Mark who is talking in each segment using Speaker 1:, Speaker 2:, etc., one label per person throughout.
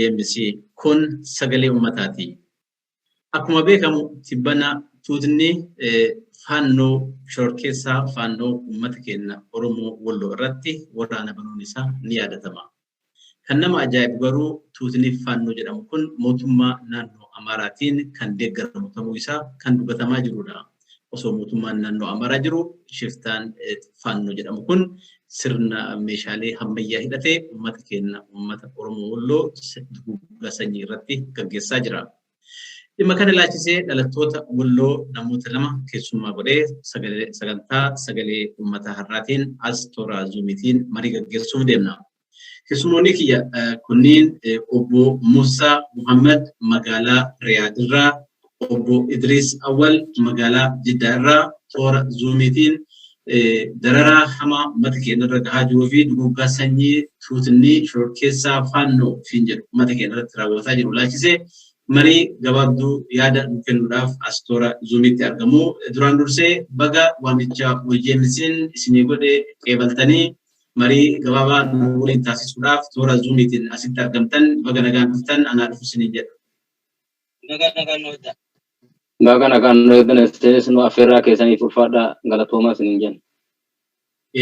Speaker 1: OGMC kun sagalee uummataati. Akkuma beekamu tibbana tuutni faannoo shororkeessaa faannoo uummata keenya Oromoo Walloo irratti waraana banuun isaa ni yaadatama. Kan nama ajaa'ibu garuu tuutni faannoo jedhamu kun mootummaa naannoo Amaaraatiin kan deeggaramu ta'uu isaa kan dubbatamaa jirudha. Osoo mootummaan naannoo Amaaraa jiru shiftaan faannoo jedhamu kun sirna meeshaalee ammayyaa hidhatee uummata keenya uummata Oromoo Walloo duguuggaa sanyii irratti gaggeessaa jira. Dhimma kana ilaalchisee dhalattoota Walloo namoota lama keessummaa godhee sagantaa sagalee uummataa har'aatiin as toora zuumiitiin marii gaggeessuuf deemna. Keessummoonni kiyya kunniin obbo Muusaa Muhammad magaalaa Riyaad irraa, obbo Idriis Awwal magaalaa Jiddaa irraa toora zuumiitiin dararaa hamaa uummata keenya irra gahaa jiruu fi duguuggaa sanyii tuutni shororkeessaa faannoo ofiin jedhu uummata keenya irratti raawwataa jiru ilaalchisee marii gabaabduu yaada nu kennuudhaaf as toora zuumiitti argamu. Duraan dursee baga waamicha OGMC'n isinii godhe qeebaltanii marii gabaabaa nu waliin taasisuudhaaf toora zuumiitiin asitti argamtan baga nagaan dhuftan anaa dhufu isiniin jedha.
Speaker 2: Baga nagaan nu eegdan.
Speaker 3: Baga nagaan nu eegdan isinis nu affeerraa keessaniif ulfaadhaa galatoomaa isiniin jenna.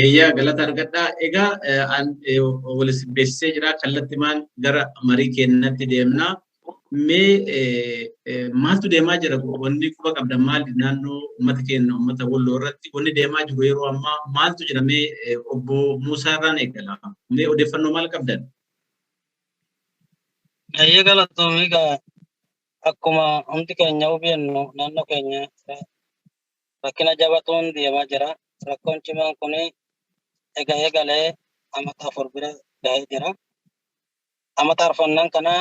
Speaker 1: Eeyyaa galata argadhaa. Egaa wal isin beeksisee jira kallattimaan gara marii keenyatti deemna. Mee maaltu deemaa jira? Wanni quba qabdan maali? Naannoo uummata keenya uummata Walloo irratti wanni deemaa jiru yeroo ammaa maaltu jira? Mee obbo Muusaa irraan eegala. Mee odeeffannoo maal qabdan?
Speaker 2: Baay'ee galatoomii egaa akkuma hundi keenya hubannu naannoo keenya rakkina jabatuun deemaa jira. Rakkoon cimaan kun egaa eegalee amata 4 bira gahee jira. Amata arfannaan kana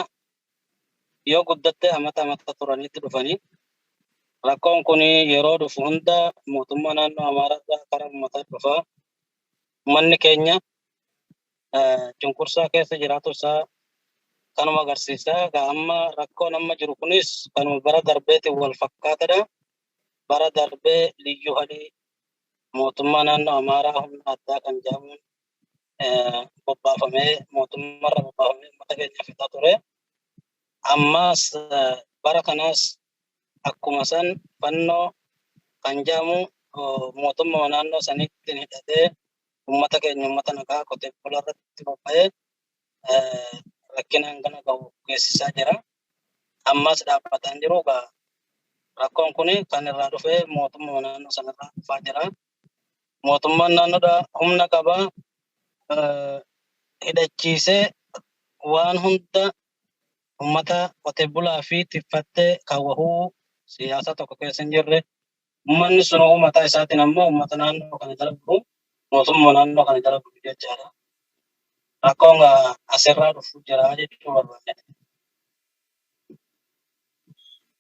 Speaker 2: yoo guddatte amata amata turanitti dhufanii rakkoon kun yeroo dhufu hunda mootummaa naannoo Amaaraa karaa uummataa dhufa. Uummanni keenya cunqursaa keessa jiraatu isaa kanuma agarsiisa. Egaa amma rakkoon amma jiru kunis kanuma bara darbeetiin wal fakkaatadha. Bara darbee liyyuu halii mootummaa naannoo Amaaraa humna addaa kan jedhamuun bobbaafamee mootummaarra bobbaafamee uummata keenya fixaa ture. Ammas bara kanaas akkuma san fannoo kan jedhamu mootummaa naannoo saniitti hidhatee uummata keenya uummata nagaa qotee bulaa irratti bobba'ee rakkina hangana gahu geessisaa jira. Ammas dhaabbataa hin jiru. Egaa rakkoon kun kan irraa dhufe mootummaa naannoo sanarraa dhufaa jira. Mootummaan naannoodhaa humna qaba. Hidhachiisee waan hunda uummata qotee bulaa fi tiffattee kan wahuu siyaasa tokko keessa hin jirre uummanni sun mataa isaatiin ammoo uummata naannoo kana jala bulu mootummaa naannoo kana jala bulu jechaadha. Rakkoon asirraa dhufu jira jechuu barbaade.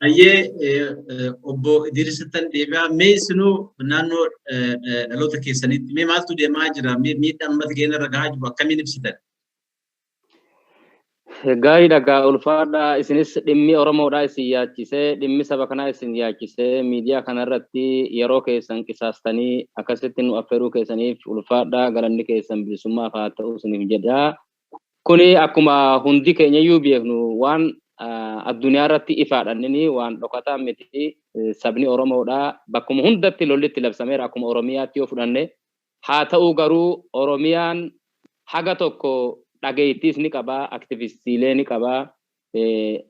Speaker 1: Hayyee obbo Idriisittan deebi'aa. Mee isinuu naannoo dhaloota keessanitti mee maaltu deemaa jira? Mee miidhaan uummata keenya irra gahaa jiru akkamiin ibsitan?
Speaker 3: Gaariidha gaa ulfaadha. Isinis dhimmi Oromoodhaa isin yaachisee dhimmi saba kanaa isin yaachisee miidiyaa kanarratti yeroo keessan qisaastanii akkasitti nu affeeruu keessaniif ulfaadha. Galanni keessan bilisummaaf haa ta'u isiniif jedha. Kuni akkuma hundi keenyayyuu beeknu waan addunyaa irratti ifaadha inni waan dhokataa miti. Sabni Oromoodhaa bakkuma hundatti lolli itti labsameera akkuma Oromiyaatti yoo fudhanne. Haa ta'u garuu Oromiyaan haga tokko dhageettiis ni qaba, aktivistiilee ni qaba,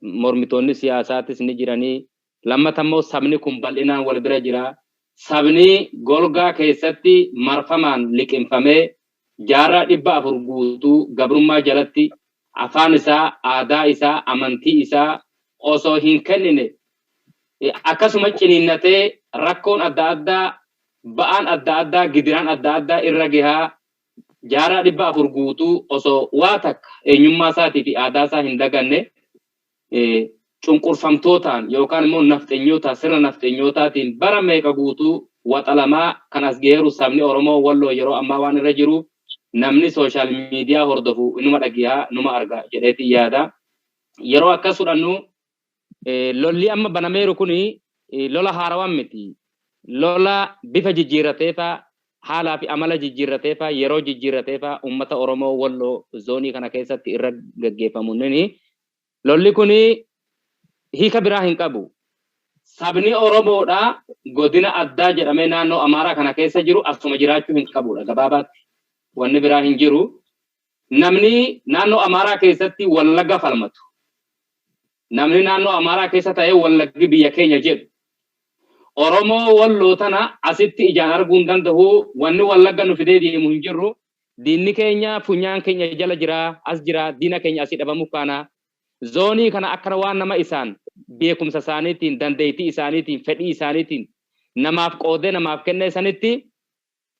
Speaker 3: mormitoonni siyaasaatis ni jiranii. Lammata immoo sabni kun bal'inaan wal bira jira. Sabni golgaa keessatti marfamaan liqimfamee jaarraa 400 guutuu gabrummaa jalatti afaan isaa, aadaa isaa, amantii isaa osoo hin kennine akkasuma ciniinnatee rakkoon adda addaa, ba'aan adda addaa, gidiraan adda addaa irra gahaa jaarraa 400 guutuu osoo waa takka eenyummaa isaatii fi aadaa isaa hin daganne cunqurfamtootaan yookaan immoo nafxenyootaa sirna nafxenyootaatiin bara meeqa guutuu waxalamaa kan as gaheeru sabni Oromoo Walloo yeroo ammaa waan irra jiru namni sooshaal miidiyaa hordofu inuma dhagiyaa numa arga jedheetiin yaada. Yeroo akkas fudhannu lolli amma banameeru kuni lola haarawaan miti. Lola bifa jijjiirrateefaa haalaa fi amala jijjiirrateefaa yeroo jijjiirrateefaa uummata Oromoo Walloo zoonii kana keessatti irra gaggeeffamu nini Lolli kun hiika biraa hin qabu. Sabni Oromoodhaa godina addaa jedhamee naannoo Amaaraa kana keessa jiru asuma jiraachuu hin qabudha gabaabaatti. Wanni biraa hin jiru. Namni naannoo Amaaraa keessatti Wallagga falmatu. Namni naannoo Amaaraa keessa ta'ee Wallaggi biyya keenya jedhu. Oromoo Walloo tana asitti ijaan arguu hin danda'u. Wanni Wallagga nu fidee deemu hin jirru. Diinni keenya funyaan keenya jala jira, as jira, diina keenya asii dhabamuu kaana. Zoonii kana akkana waan nama isaan beekumsa isaaniitiin, dandeettii isaaniitiin, fedhii isaaniitiin namaaf qoodee namaaf kennee sanitti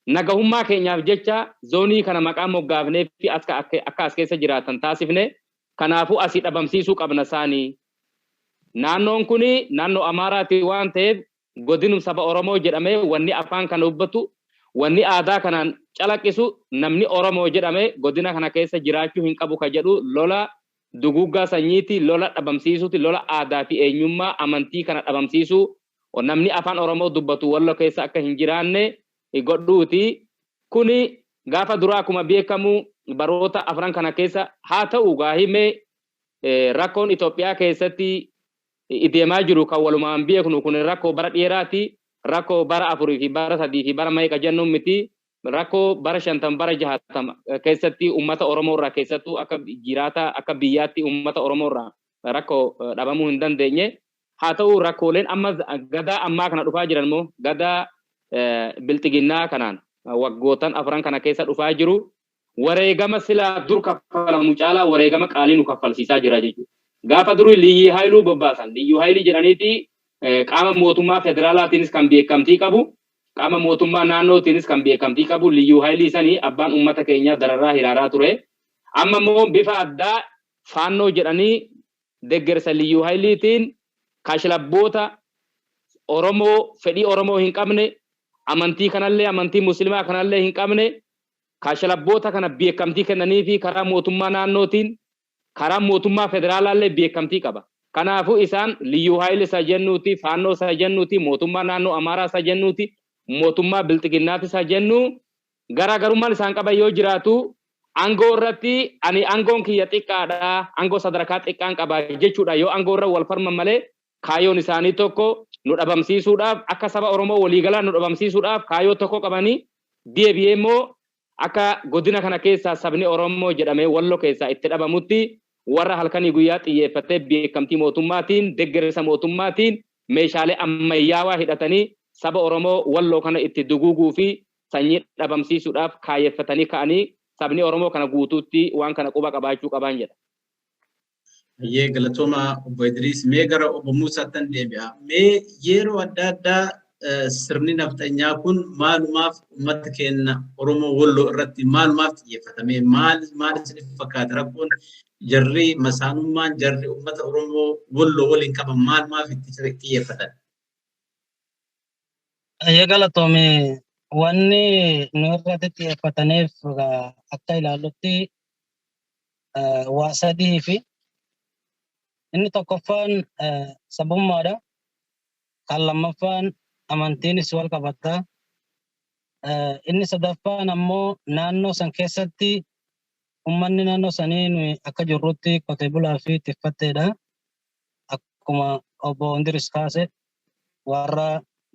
Speaker 3: nagahummaa keenyaaf jecha zoonii kana maqaa moggaafnee fi akka as keessa jiraatan taasifne. Kanaafuu asii dhabamsiisuu qabna isaanii. Naannoon kun naannoo Amaaraati waan ta'eef godinum saba Oromoo jedhamee wanni afaan kana dubbatu, wanni aadaa kanaan calaqqisu, namni Oromoo jedhamee godina kana keessa jiraachuu hin qabu ka jedhu lola duguuggaa sanyiiti, lola dhabamsiisuuti, lola aadaa fi eenyummaa amantii kana dhabamsiisuu, namni afaan Oromoo dubbatu Wallo keessa akka hin jiraanne godhuuti. Kuni gaafa duraa akkuma beekamu baroota afran kana keessa haa ta'u gaahimee rakkoon Itoophiyaa keessatti deemaa jiru kan walumaan beeknu kun rakkoo bara dheeraati. Rakkoo bara 4 fi bara 3 fi bara meeqa jennuun miti. Rakkoo bara 50 bara 60 keessatti uummata Oromoo irraa keessattuu akka jiraata akka biyyaatti uummata Oromoo irraa rakkoo dhabamuu hin dandeenye. Haa ta'u rakkooleen amma gadaa ammaa kana dhufaa jiran immoo gadaa bilxiginnaa kanaan waggootan afran kana keessa dhufaa jiru. Wareegama silaa dur kaffalamu caalaa wareegama qaalii nu kaffalsiisaa jira jechuudha. Gaafa durii Liyyii Haayiluu bobbaasan, Liyyuu Haayilii jedhaniiti qaama mootummaa federaalaatiinis kan beekamtii qabu, qaama mootummaa naannootiinis kan beekamtii qabu Liyyuu Haayilii sanii abbaan uummata keenyaa dararaa hiraaraa ture. Amma immoo bifa addaa Faannoo jedhanii deggersa Liyyuu Haayiliitiin kashlabboota Oromoo fedhii Oromoo hin qabne, amantii kanallee amantii Musliimaa kanallee hin qabne, kashlabboota kana beekamtii kennanii fi karaa mootummaa naannootiin karaa mootummaa federaalaallee beekamtii qaba. Kanaafuu isaan Liyyuu Haayil isa jennuuti, Faannoo isa jennuuti, mootummaa naannoo Amaaraa isa jennuuti, mootummaa Bilxiginnaati isa jennu garaagarummaan isaan qaban yoo jiraatu aangoo irratti ani aangoon kiyya xiqqaadha, aangoo sadarkaa xiqqaan qaba jechuudha yoo aangoo irra wal falman malee kaayyoon isaanii tokko nu dhabamsiisuudhaaf akka saba Oromoo waliigalaa nu dhabamsiisuudhaaf kaayyoo tokko qabanii deebi'ee immoo akka godina kana keessaa sabni Oromoo jedhamee Wallo keessaa itti dhabamutti warra halkanii guyyaa xiyyeeffatee beekamtii mootummaatiin deggersa mootummaatiin meeshaalee ammayyaawaa hidhatanii saba Oromoo Walloo kana itti duguuguu fi sanyii dhabamsiisuudhaaf kaayyeffatanii ka'anii sabni Oromoo kana guutuutti waan kana quba qabaachuu qaban jedha.
Speaker 1: Hayyee galatooma obbo Idriis. Mee gara obbo Muusaattan deebi'a. Mee yeroo adda addaa sirni nafxanyaa kun maalumaaf uummata keenya Oromoo Walloo irratti maalumaaf xiyyeeffatame? Maal maal isiniif fakkaata rakkoon jarri masaanummaan jarri uummata Oromoo Walloo waliin qaban maalumaaf itti xiyyeeffatan?
Speaker 2: Hayyee galatoome, wanni nu irratti xiyyeeffataniif akka ilaallutti waa sadii fi inni tokkoffaan sabummaadha. Kan lammaffaan amantiinis wal qabata. Inni sadaffaan ammoo naannoo san keessatti uummanni naannoo sanii nuyi akka jirrutti qotee bulaa fi tikfatteedha. Akkuma obbo Indiris kaase warra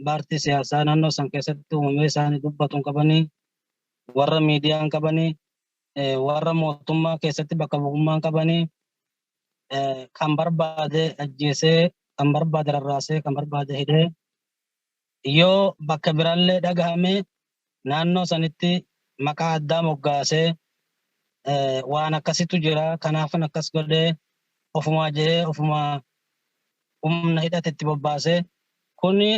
Speaker 2: paartii siyaasaa naannoo san keessatti uumamee isaanii dubbatu hin qabanii, warra miidiyaa hin qabanii, warra mootummaa keessatti bakka bu'ummaa hin qabanii, kan barbaade ajjeesee, kan barbaade rarraasee, kan barbaade hidhee yoo bakka biraallee dhagahame naannoo sanitti maqaa addaa moggaasee waan akkasitu jira, kanaafan akkas godhee ofumaa jedhee ofumaa humna hidhate itti bobbaasee kuni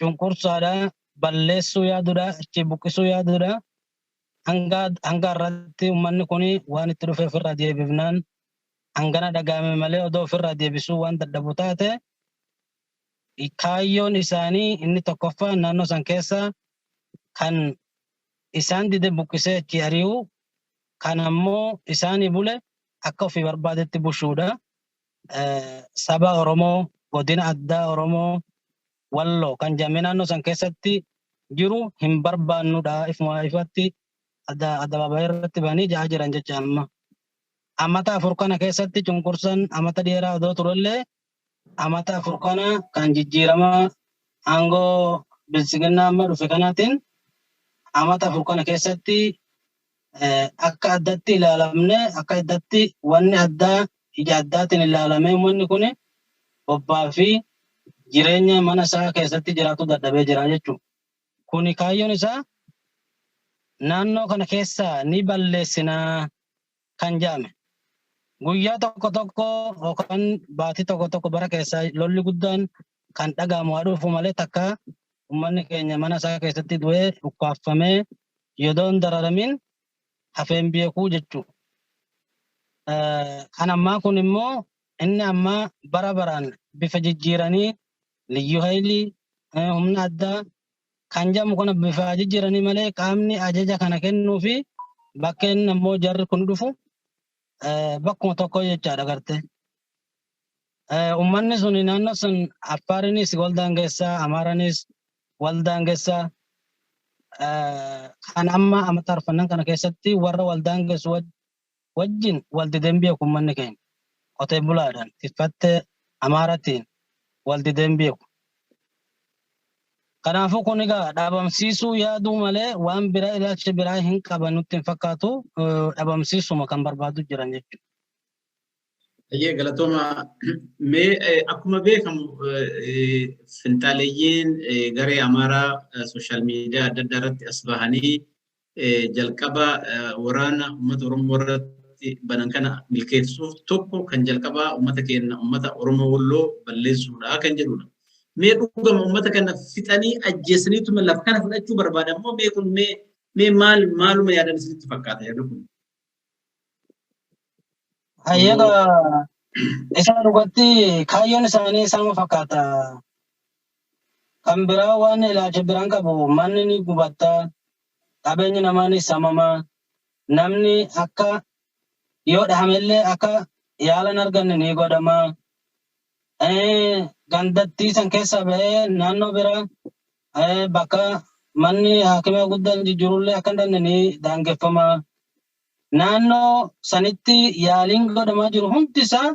Speaker 2: cunqursaadha, balleessuu yaaduudha, achi buqqisuu yaaduudha. Hanga hanga irratti uummanni kun waan itti dhufe ofirraa deebifnaan hangana dhagahame malee odoo ofirraa deebisuu waan dadhabu taate kaayyoon isaanii inni tokkoffaan naannoo san keessa kan isaan dide buqqisee achi ari'uu, kan ammoo isaanii bule akka ofii barbaadetti bushuudha. Saba Oromoo godina addaa Oromoo Walloo kan jedhamee naannoo san keessatti jiru hin barbaannudha ifuma ifatti adda adda irratti bahanii ja'aa jiran jecha amma. Amata 4 kana keessatti cunqursaan amata dheeraa odoo turellee amata 4 kana kan jijjiirama aangoo bilisiginnaa amma dhufe kanaatiin amata 4 kana keessatti akka addatti ilaalamne, akka addatti wanni addaa ija addaatiin ilaalamee uummanni kun bobbaa fi jireenya mana isaa keessatti jiraatu dadhabee jira jechuudha. Kuni kaayyoon isaa naannoo kana keessaa ni balleessinaa kan jedhame. Guyyaa tokko tokko yookaan baatii tokko tokko bara keessaa lolli guddaan kan dhaga'amu haa dhufu malee takka uummanni keenya mana isaa keessatti du'ee ukkaafamee yeroo hin dararamin hafeen beekuu jechuudha. Kan ammaa kun immoo inni ammaa bara baraan bifa jijjiiranii liyyuu haayilii humna addaa kan jedhamu kana bifa jijjiiranii malee qaamni ajaja kana kennuu fi bakkeen ammoo jarri kun dhufu bakkuma tokko jechaadha gartee. Uummanni sun naannoo sun Affaarinis wal daangessaa, Amaaranis wal daangessaa. Kan amma amata arfannan kana keessatti warra wal daangessu wajjin wal dideen beeku uummanni keenya. Qotee bulaadhaan tiffattee Amaaratiin wal dideen beeku. Kanaafuu kun egaa dhabamsiisuu yaaduu malee waan biraa ilaalcha biraa hin qaban nutti hin fakkaatu, dhabamsiisuma kan barbaadu jiran jechuudha.
Speaker 1: Ayyee galatooma. Mee akkuma beekamu finxaaleeyyiin garee Amaaraa sooshaal miidiyaa adda addaa irratti as bahanii jalqaba waraana uummata Oromoo irratti banan kana milkeessuuf tokko kan jalqabaa uummata keenya uummata Oromoo Walloo balleessuudha kan jedhudha. Mee dhugama uummata kana fixanii ajjeesaniituma lafa kana fudhachuu barbaadan moo mee kun mee maal maaluma yaadan isinitti fakkaata yaadu kun?
Speaker 2: Hayyaga isa dhugatti kaayyoon isaanii isaan fakkaata. Kan biraa waan ilaalcha biraan qabu manni ni gubatta, qabeenyi namaa ni saamama, namni akka yoo dhahamellee akka yaala hin arganne ni godhama. Gandattii san keessa ba'ee naannoo biraa bakka manni haakima guddaan jijjiirullee akka hin dandeenye ni daangeffama. Naannoo sanitti yaaliin godhamaa jiru hundi isaa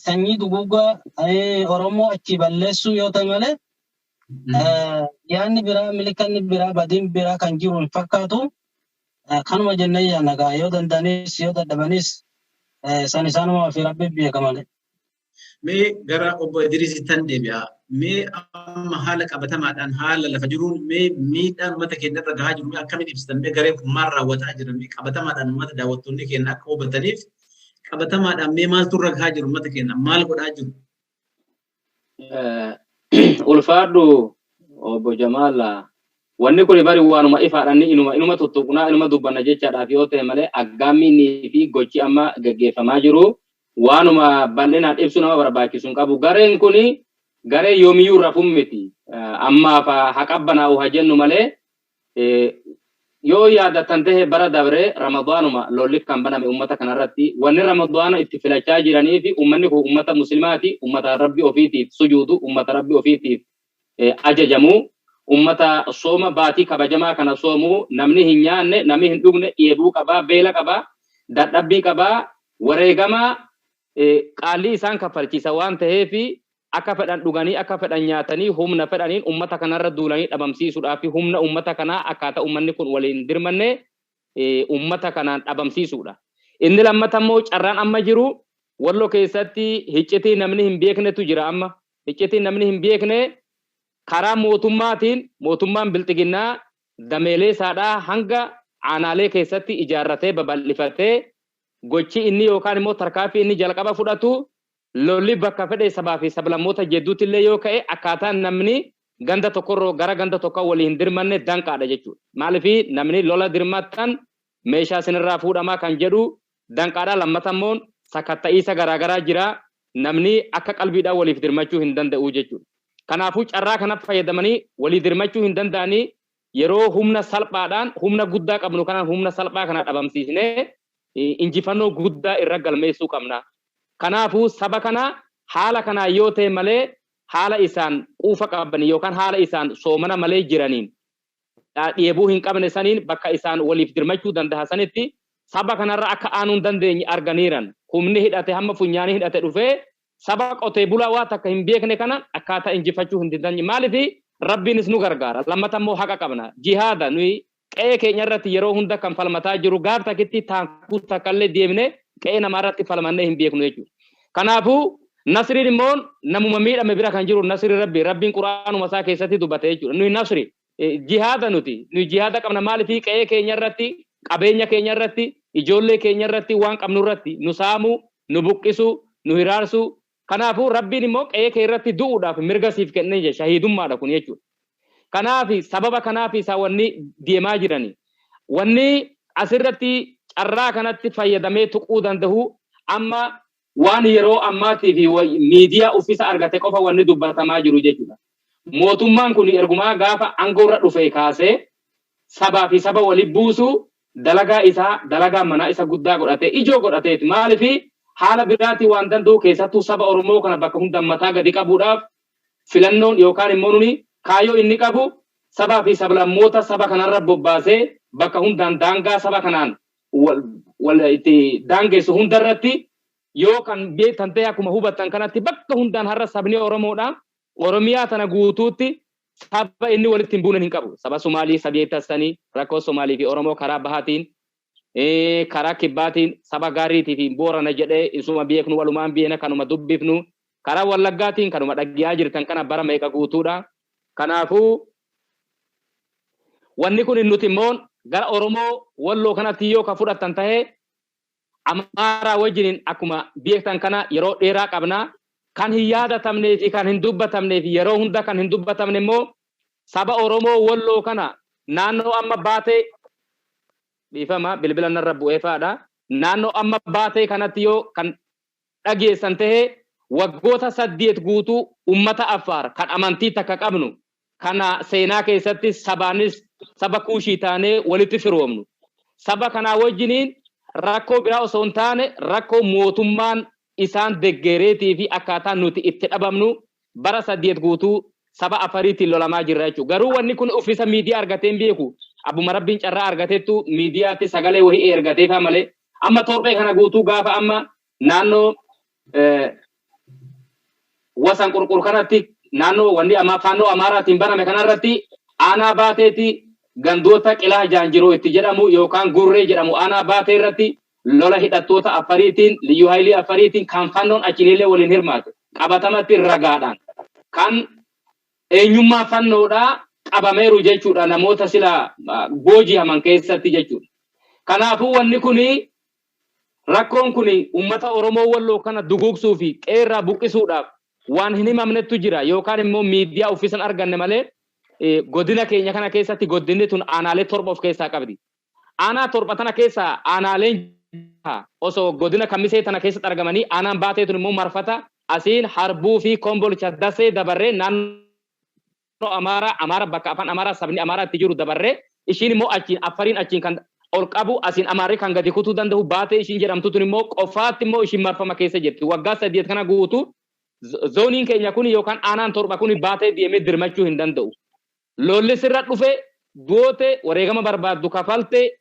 Speaker 2: sanyii duguuggaa Oromoo achi balleessuu yoo ta'e malee yaadni biraa milikanni biraa badiin biraa kan jiru hin fakkaatu. Kanuma jennee yaadna gaa yoo danda'anis yoo dadhabanis san isaanuma fi rabbi beeka malee.
Speaker 1: Mee gara obbo Idriisittan deebi'a. Mee amma haala qabatamaadhaan haala lafa jiruun mee miidhaan uummata keenya irra gahaa jiru akkamiin ibsitan mee gareen kun maal raawwataa jira mee qabatamaadhaan uummata daawwattoonni keenya akka hubataniif qabatamaadhaan mee maaltu irra gahaa jiru uummata keenya maal godhaa jiru?
Speaker 3: Ulfaadhu obbo Jamaal, wanni kun bari waanuma ifaadhaan inuma tuttuqnaa inuma dubbanna jechaadhaaf yoo ta'e malee aggaammiinii fi gochi amma gaggeeffamaa jiru waanuma bal'inaan ibsu nama barbaachisu hin qabu. Gareen kun garee yoomiyyuu rafuun miti. Ammaaf haa qabbanaa'u haa jennu malee yoo yaadattan ta'e bara dabre Ramadaanuma lolli kan baname uummata kanarratti wanni Ramadaana itti filachaa jiranii fi uummanni kun uummata muslimaati, uummata rabbi ofiitiif sujuudu, uummata rabbi ofiitiif ajajamu, uummata sooma baatii kabajamaa kana soomu, namni hin nyaanne, namni hin dhugne dheebuu qabaa, beela qabaa, dadhabbii qabaa, wareegama qaalii isaan kaffalchiisa waan ta'eef akka fedhan dhuganii akka fedhan nyaatanii humna fedhaniin uummata kanarra duulanii dhabamsiisuudhaaf humna uummata kanaa akkaataa uummanni kun waliin dirmanne uummata kanaan dhabamsiisuudha. Inni lammata immoo carraan amma jiru Walloo keessatti hiccitii namni hin beeknetu jira amma. Hiccitii namni hin beekne karaa mootummaatiin mootummaan bilxiginnaa dameelee isaadhaa hanga aanaalee keessatti ijaarratee babal'ifatee gochi inni yookaan immoo tarkaanfii inni jalqaba fudhatu lolli bakka fedhe sabaa fi sablammoota jidduutti illee yoo ka'e akkaataan namni ganda tokkorroo gara ganda tokko walii hin dirmanne danqaadha jechuudha. Maaliif namni lola dirmattan meeshaa isinirraa fuudhamaa kan jedhu danqaadha. Lammata immoo sakatta'iisa garaagaraa jira. Namni akka qalbiidhaan waliif dirmachuu hin danda'u jechuudha. Kanaafuu carraa kanatti fayyadamanii walii dirmachuu hin danda'anii yeroo humna salphaadhaan humna guddaa qabnu kanaan humna salphaa kana dhabamsiisnee injifannoo guddaa irra galmeessuu qabna. Kanaafuu saba kana haala kanaan yoo ta'e malee haala isaan quufa qaban yookaan haala isaan soomana malee jiraniin dheebuu hin qabne saniin bakka isaan waliif dirmachuu danda'a sanitti Saba kanarra akka aanuu hin dandeenye arganiiran. Humni hidhate hamma funyaanii hidhate dhufee saba qotee bulaa waa takka hin beekne kana akkaataa injifachuu hin dandeenye. Maaliif? Rabbiinis nu gargaara. Lammata immoo haqa qabna. Jihaada nuyi qe'ee keenya irratti yeroo hunda kan falmataa jiru, gaaf takkitti taankuu takkallee deemne qe'ee namaa irratti falmannee hin beeknu jechuudha. Kanaafuu nasriin immoo namuma miidhame bira kan jiru nasri Rabbi, Rabbiin Qur'aanuma isaa keessatti dubbate jechuudha. Nuyi nasri jihaada, nuti nuyi jihaada qabna. Maaliif? Qe'ee keenya irratti, qabeenya keenya irratti, ijoollee keenya irratti, waan qabnu irratti nu saamuu, nu buqqisuu, nu hiraarsuu. Kanaafuu Rabbiin immoo qe'ee kee irratti du'uudhaaf mirga siif kennee jira. Shahiidummaadha kun jechuudha. Kanaaf sababa kanaaf isaa wanni deemaa jirani. Wanni asirratti carraa kanatti fayyadamee tuquu danda'u, amma waan yeroo ammaatii fi miidiyaa uffisa argate qofa wanni dubbatamaa jiru jechuudha. Mootummaan kun ergumaa gaafa aangoorra dhufe kaasee sabaa fi saba walitti buusu dalagaa isaa, dalagaa manaa isa guddaa godhatee, ijoo godhateeti. Maaliif? Haala biraatiin waan danda'u, keessattuu saba Oromoo kana bakka hunda mataa gadi qabuudhaaf filannoon yookaan immoo nuni kaayyoo inni qabu sabaa fi sablammoota saba kanarra bobbaasee bakka hundaan daangaa saba kanaan wal itti daangessu hundarratti yoo kan beektan ta'e, akkuma hubattan kanatti bakka hundaan har'a sabni Oromoodha. Oromiyaa tana guutuutti saba inni walitti hin buune hin qabu. Saba Somaalii sabeettassanii rakkoo Somaalii fi Oromoo karaa bahaatiin, karaa kibbaatiin saba Gaariitii fi Boorana jedhee isuma beeknu, walumaan beena kanuma dubbifnu, karaa Wallaggaatiin kanuma dhaggiyaa jirtan kana bara meeqa guutuudha. Kanaafuu wanni kun nuti immoo gara Oromoo Walloo kanatti yoo ka fudhattan ta'e, Amaaraa wajjiniin akkuma beektan kana yeroo dheeraa qabna. Kan hin yaadatamnee fi kan hin dubbatamnee fi yeroo hunda kan hin dubbatamne immoo saba Oromoo Walloo kana naannoo amma baatee, dhiifama, bilbila narra bu'ee fa'aadha. Naannoo amma baatee kanatti yoo kan dhageessan ta'e, waggoota 8 guutuu ummata Affaar kan amantii takka qabnu kana seenaa keessatti sabaanis saba Kuushii taanee walitti firoomnu. Saba kanaa wajjiniin rakkoo biraa osoo hin taane rakkoo mootummaan isaan deggereetii fi akkaataa nuti itti dhabamnu bara 8 guutuu saba Afariitiin lolamaa jirra jechuudha. Garuu wanni kun uffisa miidiyaa argatee hin beeku. Abbuma Rabbiin carraa argatettu miidiyaatti sagalee wahii ergateefaa malee, amma torbee kana guutuu gaafa amma naannoo wasan qurqur kanatti, naannoo wanni amma Faannoo Amaaraatiin baname kanarratti, aanaa Baateeti gandoota Qilaa Jaanjiroo itti jedhamu yookaan Gurree jedhamu aanaa Baatee irratti lola hidhattoota Afariitiin, Liyyuu Haayilii Afariitiin kan Fannoon achiniillee waliin hirmaate qabatamatti ragaadhaan kan eenyummaa Fannoodhaa qabameeru jechuudha, namoota sila booji'aman keessatti jechuudha. Kanaafuu wanni kuni, rakkoon kun uummata Oromoo Walloo kana duguugsuu fi qeerraa buqqisuudhaaf waan hin himamnettu jira yookaan immoo miidiyaa uffisan arganne malee, godina keenya kana keessatti godinni tun aanaalee 7 of keessaa qabdi. Aanaa 7 tana keessaa aanaaleen osoo godina Kamisee tana keessatti argamanii, aanaan Baatee tun immoo marfata asiin Harbuu fi Kombolcha Dasee dabarree naannoo Amaaraa, Amaara bakka afaan Amaaraa sabni Amaaraa itti jiru dabarree, ishiin immoo achiin Affariin achiin kan ol qabu, asiin Amaarri kan gadi kutuu danda'u, Baatee ishiin jedhamtu tun immoo qofaatti immoo ishiin marfama keessa jirti. Waggaa 8 kana guutuu zooniin keenya kun yookaan aanaan 7 kun Baatee deemee dirmachuu hin danda'u. Lolli sirra dhufe, goote wareegama barbaaddu kafalte,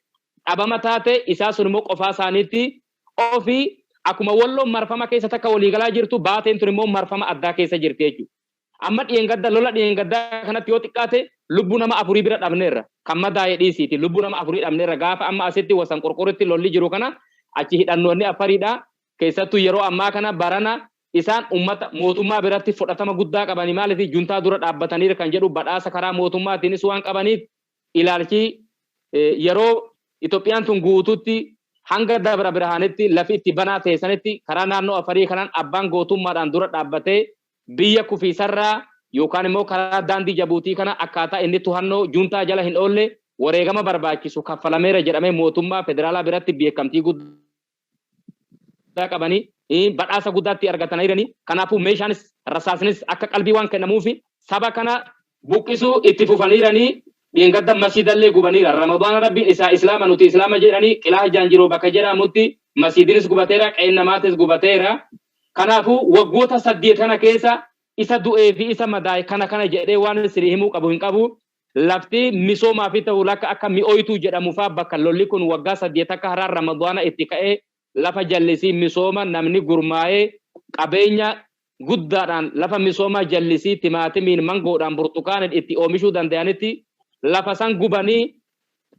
Speaker 3: dhabama taate, isaa sun immoo qofaa isaaniitti ofii akkuma Walloon marfama keessa takka waliigalaa jirtu, Baateen tun immoo marfama addaa keessa jirti jechuudha. Amma dhiyeengadda, lola dhiyeengaddaa kanatti yoo xiqqaate lubbuu nama afurii bira dhabneerra. Kan madaa'e dhiisiiti, lubbuu nama afurii dhabneerra. Gaafa amma asitti wasan qurquritti lolli jiru kana achi hidhannoonni Afariidha. Keessattuu yeroo ammaa kana barana isaan ummata mootummaa biratti fudhatama guddaa qabanii, maaliif juntaa dura dhaabbataniira kan jedhu badhaasa karaa mootummaatiinis waan qabaniif, ilaalchi yeroo Itoophiyaan tun guutuutti hanga Dabra Birhaanitti lafi itti banaa ta'e sanitti karaa naannoo Afarii kanaan abbaan gootummaadhaan dura dhaabbatee biyya kufiisarraa yookaan immoo karaa daandii Jabuutii kana akkaataa inni to'annoo juntaa jala hin oolle wareegama barbaachisu kaffalameera jedhamee mootummaa federaalaa biratti beekamtii guddaa qabanii, badhaasa guddaatti argataniiranii. Kanaafuu meeshaanis rasaasnis akka qalbii waan kennamuufi saba kana buqqisuu itti fufaniiranii. Dheengadda masiidallee gubaniira. Ramadaana, Rabbiin isaa Islaama, nuti Islaama jedhanii, Qilaa Jaanjiroo bakka jedhamutti masiidinis gubateera, qe'een namaatis gubateera. Kanaafuu waggoota 8 kana keessa isa du'ee fi isa madaa'e kana kana jedhee waan isin himuu qabu hin qabu. Lafti misoomaa fi ta'u lakka akka mi'ooytuu jedhamu fa'aa bakka lolli kun waggaa 8 akka haraan Ramadaana itti ka'ee lafa jallisii misooma namni gurmaa'ee qabeenya guddaadhaan lafa misooma jallisii timaatimiin, mangoodhaan, burtukaaniin itti oomishuu danda'anitti lafa san gubanii,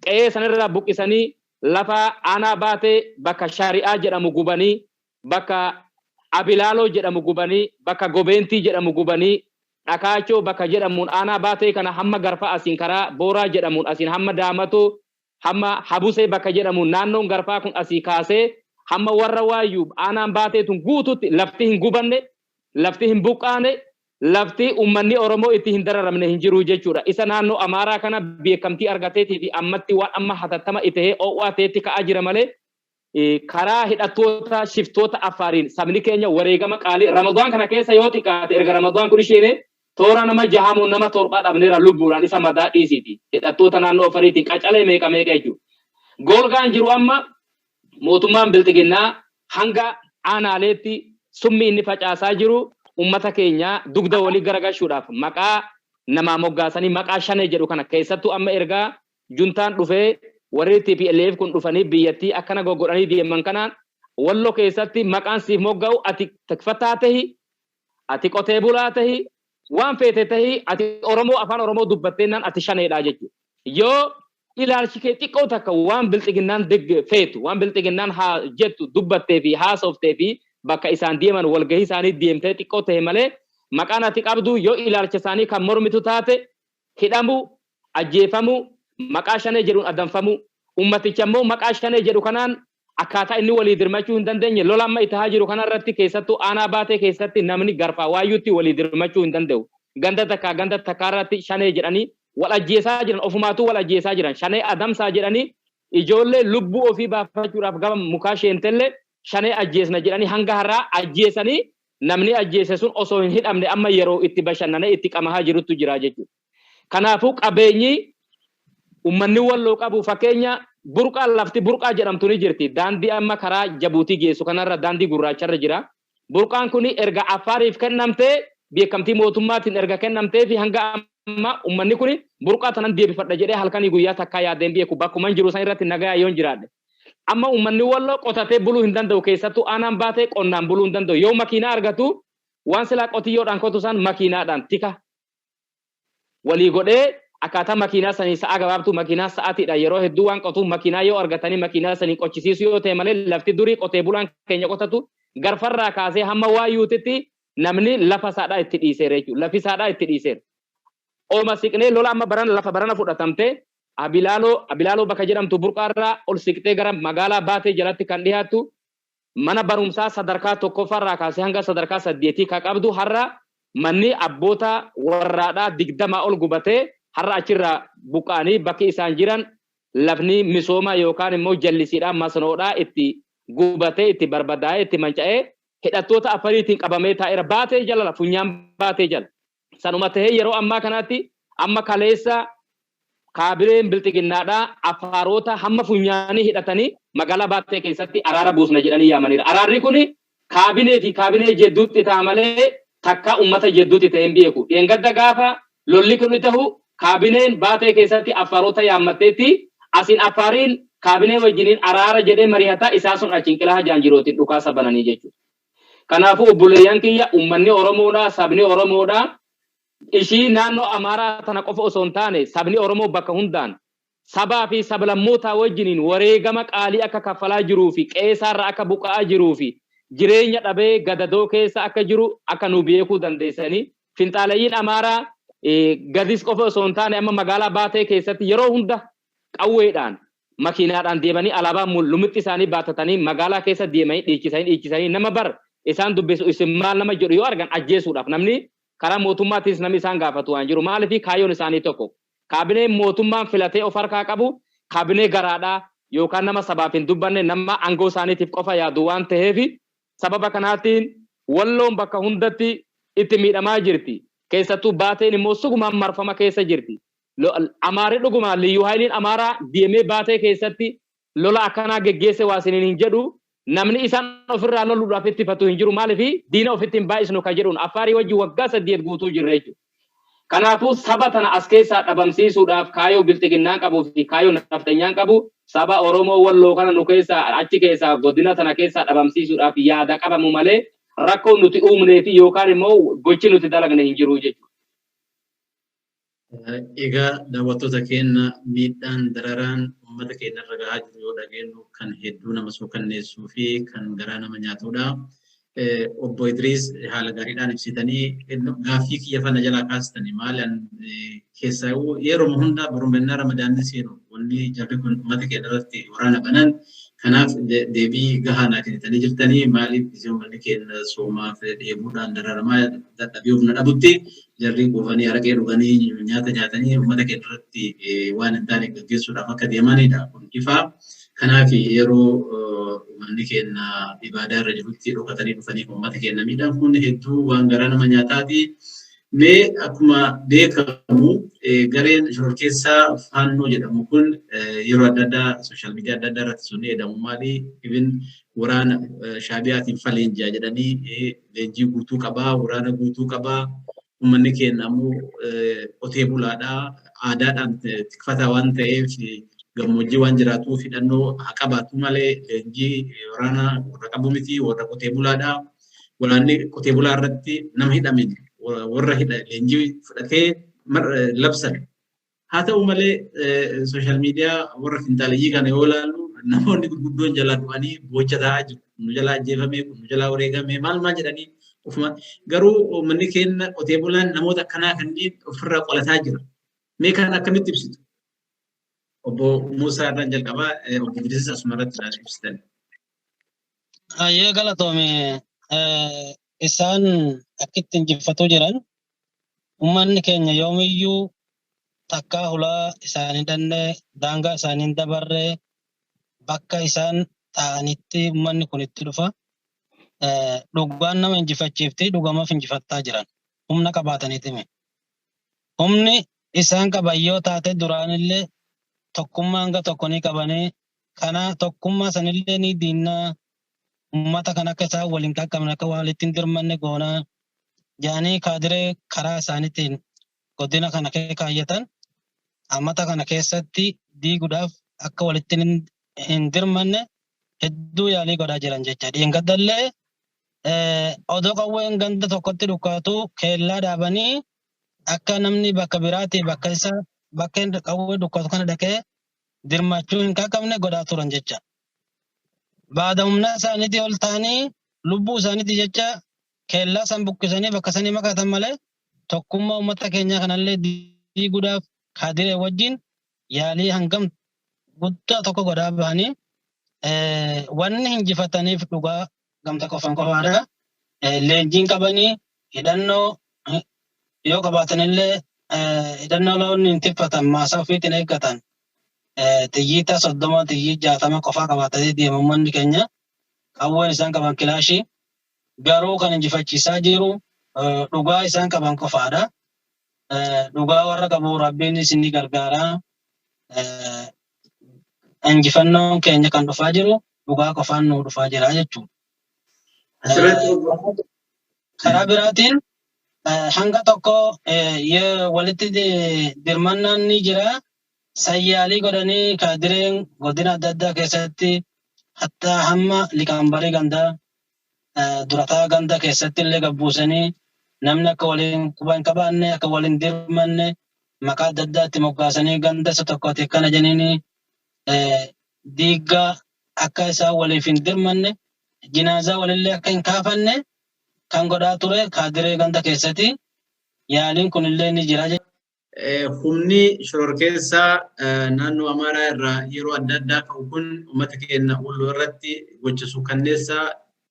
Speaker 3: qe'ee sanirraa buqqisanii, lafa aanaa baatee bakka shari'aa jedhamu gubanii, bakka abilaaloo jedhamu gubanii, bakka gobeentii jedhamu gubanii, dhakaachoo bakka jedhamuun aanaa baatee kana hamma garfa asiin karaa booraa jedhamuun asiin hamma daamatoo hamma habusee bakka jedhamuun naannoon garfaa kun asii kaasee hamma warra waayyuu aanaan baatee tun guututti lafti hin gubanne, lafti hin buqqaane, lafti ummanni Oromoo itti hin dararamne hin jiru jechuudha. Isa naannoo Amaaraa kana beekamtii argateetii fi ammatti waan amma hatattama itahee oowwaa ta'etti ka'aa jira malee, karaa hidhattoota shiftoota Affaariin sabni keenya wareegama qaalii Ramadaan kana keessa yoo xiqqaate erga Ramadaan kun isheene toora nama jahamoo nama torbaa dhabneera lubbuudhaan, isa madaa dhiisiiti. Hidhattoota naannoo Affaariitiin qacalee meeqa meeqa jechuudha. Golgaan jiru amma mootummaan bilxiginnaa hanga aanaaleetti summi inni facaasaa jiru ummata keenya dugda walii garagalchuudhaaf maqaa namaa moggaasanii maqaa shanee jedhu kana, keessattuu amma ergaa juntaan dhufee warri TPLF kun dhufanii biyyattii akkana goggodhanii deeman kanaan, Wallo keessatti maqaan siif mogga'u ati tikfataa tahi, ati qotee bulaa tahi, waan feete tahi, ati Oromoo afaan Oromoo dubbatteennaan ati shaneedha jechuudha. Yoo ilaalchi kee xiqqoo takka waan bilxiginnaan feetu, waan bilxiginnaan haa jettu dubbattee fi haasoftee fi bakka isaan deeman walgahii isaanii deemtee xiqqoo tahe malee, maqaan ati qabdu yoo ilaalcha isaanii kan mormitu taate hidhamuu, ajjeefamuu, maqaa shanee jedhuun adamfamuu, ummaticha immoo maqaa shanee jedhu kanaan akkaataa inni walii dirmachuu hin dandeenye. Lola amma itti jiru kanarratti keessattuu aanaa baatee keessatti namni garfaa waayyuutti walii dirmachuu hin danda'u. Ganda takkaa ganda takkaarratti shanee jedhanii wal ajjeesaa jiran, ofumaatuu wal ajjeesaa jiran. Shanee adamsaa jedhanii ijoollee lubbuu ofii baafachuudhaaf gama mukaa sheentellee shanee ajjeesna jedhanii hanga har'aa ajjeesanii, namni ajjeese sun osoo hin hidhamne amma yeroo itti bashannanee itti qamahaa jirutu jira jechuudha. Kanaafuu qabeenyi ummanni Walloo qabu, fakkeenya burqaa, lafti burqaa jedhamtu ni jirti. Daandii amma karaa Jabuutii geessu kanarra daandii gurraacharra jira. Burqaan kun erga Affaariif kennamtee, beekamtii mootummaatiin erga kennamtee fi hanga amma ummanni kun burqaa tanan deebifadha jedhee halkanii guyyaa takkaa yaadeen beeku, bakkuman jiru san irratti nagaya yoon jiraadhe. Amma ummanni Walloo qotatee buluu hin danda'u, keessattuu aanaan baatee qonnaan buluu hin danda'u. Yoo makiinaa argatu waan silaa qotiyyoodhaan qotu san makiinaadhaan tika walii godhee akkaataa makiinaa sanii sa'a gabaabtuu makiinaa sa'aatiidha yeroo hedduu waan qotuuf, makiinaa yoo argatanii makiinaa sanii qochisiisuu yoo ta'e malee, lafti durii qotee bulaan keenya qotatu garfarraa kaasee hamma waayyuutitti namni lafa isaadhaa itti dhiiseera jechuudha. Lafi isaadhaa itti dhiiseera. Ooma siqnee lola amma barana lafa barana fudhatamte Abilaaloo bakka jedhamtu burqaarraa ol siqxee gara magaalaa baatee jalatti kan dhiyaattu mana barumsaa sadarkaa tokkoffaarraa kaasee hanga sadarkaa 8 ka qabdu, har'a manni abboota warraadhaa 20 ol gubatee, har'a achirraa buqqa'anii bakki isaan jiran lafni misoomaa yookaan immoo jallisiidhaa masnoodhaa itti gubatee, itti barbadaa'ee, itti manca'ee, hidhattoota Afariitiin qabamee taa'eera. Baatee jala, funyaan baatee jala. Sanuma tahee yeroo ammaa kanatti amma kaleessa kaabireen bilxiginnaadhaa Afaaroota hamma funyaanii hidhatanii magaalaa baatee keessatti araara buusna jedhanii yaamaniira. Araarri kun kaabinee fi kaabinee jedduutti ta'a malee takka ummata jedduutti ta'ee hin beeku. Dheengadda gaafa lolli kun ta'u kaabineen baatee keessatti Affaarota yaammatteetti, asiin Affaariin kaabinee wajjiniin araara jedhee mari'ataa, isaa sun achiin qilaa jaanjirootiin dhukaasa bananii jechuudha. Kanaafuu obboleeyyan kiyya, uummanni Oromoodhaa, sabni Oromoodhaa ishii naannoo Amaaraa tana qofa osoo hin taane, sabni Oromoo bakka hundaan sabaa fi sablammootaa wajjiniin wareegama qaalii akka kaffalaa jiruu fi qe'eesaarra akka buqqa'aa jiruu fi jireenya dhabee gadadoo keessa akka jiru akka nu beekuu dandeessanii, finxaalayyiin Amaaraa gadis qofa osoo hin taane amma magaalaa baatee keessatti yeroo hunda qawweedhaan makiinaadhaan deemanii alaabaa lumixxi isaanii baattatanii magaalaa keessa deemanii dhiichisanii dhiichisanii, nama bar isaan dubbisu isin maal nama jedhu yoo argan ajjeesuudhaaf, namni karaa mootummaatiis namni isaan gaafatu waan jiru. Maaliif? Kaayyoon isaanii tokko. Kaabineen mootummaan filatee of harkaa qabu kaabinee garaadhaa yookaan nama sabaaf hin dubbanne, nama aangoo isaaniitiif qofa yaadu waan ta'eef, sababa kanaatiin Walloon bakka hundatti itti miidhamaa jirti. Keessattuu baateen immoo sugumaan marfama keessa jirti. Amaarri dhuguma liyyuu haayiliin Amaaraa deemee baatee keessatti lola akkanaa geggeesse waa isiniin hin jedhu, namni isaan ofirraa loluudhaaf ittifatu hin jiru. Maaliif? Diina ofitti hin baay'isnu kan jedhuun Affaarii wajjin waggaa 8 guutuu jirra jechuudha. Kanaafuu saba tana as keessaa dhabamsiisuudhaaf kaayoo bilxiginnaan qabuu fi kaayoo nafxanyaan qabu saba Oromoo Walloo kana nu keessaa achi keessaa godina tana keessaa dhabamsiisuudhaaf yaada qabamu malee rakkoo nuti uumnee fi yookaan immoo gochi nuti dalagne hin jiru jechuudha.
Speaker 1: Egaa daawwattoota keenya, miidhaan dararaan uummata keenya irra gahaa jiru yoo dhageenyu kan hedduu nama suukanneessuu fi kan garaa nama nyaatudha. Obbo Idriis, haala gaariidhaan ibsitanii gaaffii kiyya fana jalaa kaastanii. Maali, keessaa yeroo hunda borumannaa Ramadaanni seenu wanni jarri kun uummata keenya irratti waraana banan. Kanaaf deebii gahaa naa kennitanii jirtanii. Maaliif, uummanni keenya soomaaf dheebuudhaan dararamaa dadhabee humna dhabutti jarri quufanii araqee dhuganii nyaata nyaatanii uummata keenya irratti waan hin taane gaggeessuudhaaf akka deemanidha kun ifaa. Kanaaf yeroo uummanni keenya ibaadaa irra jirutti dhokatanii dhufanii uummata keenya miidhaan kun hedduu waan garaa nama nyaataati. Mee akkuma beekamu gareen shororkeessaa Faannoo jedhamu kun yeroo adda addaa social media adda addaa irratti sun jedhamu maali? Ibin waraana Shaabiyaatiin faleenjaa jedhanii, leenjii guutuu qabaa, waraana guutuu qabaa. Uummanni keenya ammoo qotee bulaadhaa, aadaadhaan tikfataa waan ta'eef, gammoojjii waan jiraatuuf hidhannoo haa qabaatu malee leenjii waraana warra qabu miti, warra qotee bulaadhaa. Waraanni qotee bulaa irratti nama hidhamin warra leenjii fudhatee labsan. Haa ta'u malee social media warra finxaaleyyii kana yoo ilaallu namoonni gurguddoon jalaa du'anii boocha taa'aa jiru. Nu jalaa ajjeefame, kun nu jalaa wareegame, maal maal jedhanii ofuma. Garuu uummanni keenya qotee bulaan namoota akkanaa kanneen ofirraa qolataa jira. Mee kan akkamitti ibsitu? Obbo Muusaa irraan jalqabaa, obbo Idriis asuma irratti naaf ibsitan.
Speaker 2: Hayyee, galatoome. Isaan akkitti injifatuu jiran, uummanni keenya yoomiyyuu takkaa hulaa isaanii dhannee daangaa isaanii hin dabarree, bakka isaan taa'anitti uummanni kun itti dhufa. Dhugaan nama injifachiifti, dhugamaaf injifattaa jiran humna qabaataniitimi. Humni isaan qaban yoo taate duraanillee tokkummaa hanga tokko ni qabanii, kana tokkummaa sanillee ni diinnaa, uummata kan akka isaan waliin qaqqabne, akka walitti hin dirmanne goonaa jaanii kaadiree karaa isaaniitiin godina kana kaayyatan ammata kana keessatti diiguudhaaf akka walitti hin dirmanne hedduu yaalii godhaa jiran jecha. Dheengaddallee odoo qawween ganda tokkotti dhukaatu keellaa dhaabanii akka namni bakka biraatii bakka isa bakka qawwee dhukaatu kana dhaqee dirmachuu hin qaqqabne godhaa turan jecha. Baada humna isaaniitii ol ta'anii lubbuu isaaniitii jecha keellaa san buqqisanii bakka sanii makatan malee tokkummaa uummata keenyaa kanallee diiguudhaaf kaadiree wajjin yaalii hangam guddaa tokko godhaa bahanii wanni hinjifataniif dhugaa gamta qofaan qofaadha. Leenjiin qabanii hidhannoo yoo qabaatanillee hidhannoo loon hin tiffatan, maasaa ofiitiin eeggatan. Xiyyiita 30, xiyyii 60 qofaa qabaatanii deemu uummanni keenya. Qawween isaan qaban kilaashii. Garuu kan injifachiisaa jiru dhugaa isaan qaban qofaadha. Dhugaa warra qabu Rabbiin isin ni gargaara. Injifannoon keenya kan dhufaa jiru dhugaa qofaan nu dhufaa jira jechuudha. Karaa biraatiin hanga tokko walitti dirmannaan ni jira. Sayyaalii godhanii kaadireen godina adda addaa keessatti hatta hamma liqaambarii gandaa, durataa ganda keessatti illee gabbuusanii namni akka waliin quba hin qabaanne, akka waliin dirmanne maqaa adda addaatti moggaasanii ganda isa tokkooti akkana jedhanii diiggaa akka isaan waliif hin dirmanne, jinaazaa walillee akka hin kaafanne kan godhaa ture kaadiree ganda keessatti yaaliin kunillee ni jira.
Speaker 1: Humni shororkeessaa naannoo Amaaraa irraa yeroo adda addaa ka'u kun uummata keenya Walloo irratti gocha suukanneessaa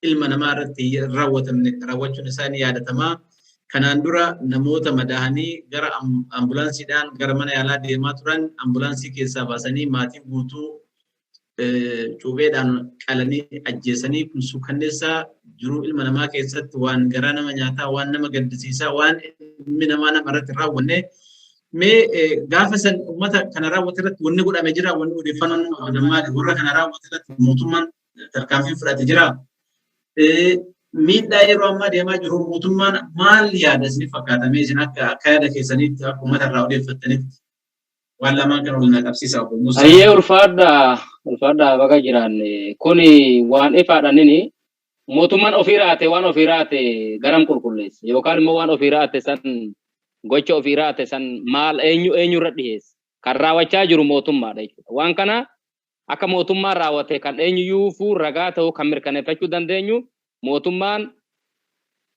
Speaker 1: ilma namaa irratti raawwatamne raawwachuun isaa ni yaadatama. Kanaan dura namoota madaahanii gara ambulaansiidhaan gara mana yaalaa deemaa turan ambulaansii keessaa baasanii maatii guutuu cuupheedhaan qalanii ajjeesanii, kun suukanneessaa jiruu ilma namaa keessatti waan garaa nama nyaataa, waan nama gaddisiisaa, waan ilmi namaa nama irratti raawwanne. Mee gaafa san uummata kana raawwate irratti wanni godhame jira? Wanni odeeffannoon maali? Warra kana raawwate irratti mootummaan tarkaanfii fudhate jira? Miidhaa yeroo ammaa deemaa jiru mootummaan maal yaada isin fakkaatamee isin akka yaada keessanitti akka uummata irraa odeeffattanitti waan lamaan kan wal qabsiisa obbo Musaa.
Speaker 3: Ayyee, ulfaadha, ulfaadha, baga jiraanne. Kuni waan ifaadha. Nini mootummaan ofii raate, waan ofii raate garam qulqulleesse yookaan immoo waan ofii raate san, gocha ofii raate san maal eenyu eenyurra dhiyeesse? Kan raawwachaa jiru mootummaadha jechuudha. Waan kana akka mootummaan raawwate kan eenyuyyuu ragaa ta'uu kan mirkaneeffachuu dandeenyu, mootummaan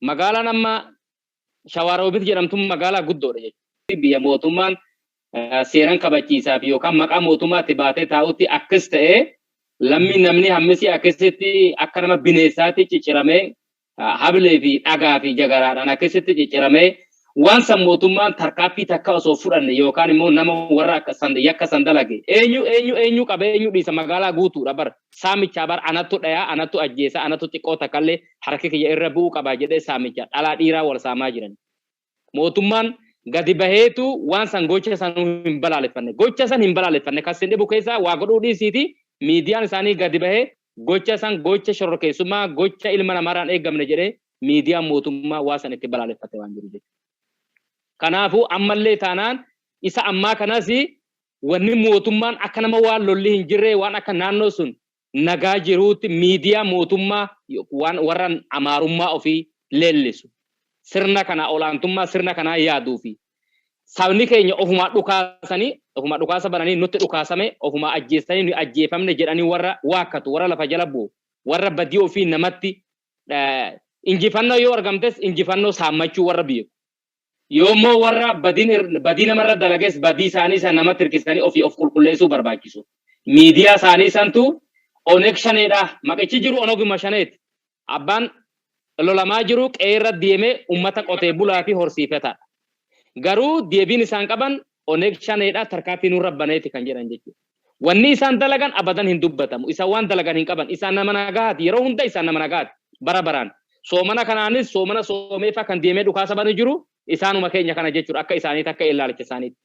Speaker 3: magaalaan amma Shawaroobit jedhamtu magaalaa guddoodha jechuudha. Biyya mootummaan seeran kabachiisaa fi yookaan maqaa mootummaatti baatee taa'utti akkas ta'ee lammii namni hammisi akkasitti akka nama bineensaatti cicciramee, hablee fi dhagaa fi jagaraadhaan akkasitti cicciramee, waan san mootummaan tarkaaffii takka osoo fudhanne yookaan immoo nama warra akka san yakka san dalage eenyu eenyu eenyu qabee eenyu dhiisa? Magaalaa guutuudha bar saamichaa bar. Anattu dhayaa, anattu ajjeesa, anattu xiqqoo takkallee harki kiyya irra bu'uu qaba jedhee saamicha dhalaa dhiiraa wal saamaa jiran. Mootummaan gadi baheetu waan san, gocha san hin balaaleffanne, gocha san hin balaaleffanne. Kan sin dhibu keessaa waa godhuu dhiisiiti, miidiyaan isaanii gadi bahee gocha san, gocha shororkeessummaa, gocha ilma namaarraan eegamne jedhee miidiyaan mootummaa waa san itti balaaleffate waan jiru jechuudha. Kanaafuu ammallee taanaan isa ammaa kanas wanni mootummaan akka nama waan lolli hin jirre, waan akka naannoo sun nagaa jiruutti miidiyaa mootummaa waan warra amaarummaa ofii leellisu, sirna kana, olaantummaa sirna kanaa yaaduu fi sabni keenya ofumaa dhukaasanii, ofumaa dhukaasa bananii nutti dhukaasame, ofumaa ajjeessanii nu ajjeefamne jedhanii warra waakkatu, warra lafa jala bu'u, warra badii ofii namatti, injifannoo yoo argamtes injifannoo saammachuu warra beeku. Yoommoo warra badii namarra dalages badii isaanii san namatti hirkisanii ofii of qulqulleessuu barbaachisu. Miidiyaa isaanii santu Oneg Shaneedha. Maqichi jiru Onoguma Shaneeti. Abbaan lolamaa jiru qe'eerra deemee uummata qotee bulaa fi horsiifataadha. Garuu deebiin isaan qaban Oneg Shaneedha, tarkaaffii nurra baneeti kan jedhan jechuudha. Wanni isaan dalagan abadan hin dubbatamu. Isaan waan dalagan hin qaban. Isaan nama nagaati. Yeroo hunda isaan nama nagaati. Bara baraan. Soomana kanaanis soomana soomeefaa kan deemee dhukaasa banu jiru isaanuma keenya kana jechuudha. Akka isaaniitti, akka ilaalcha isaaniitti.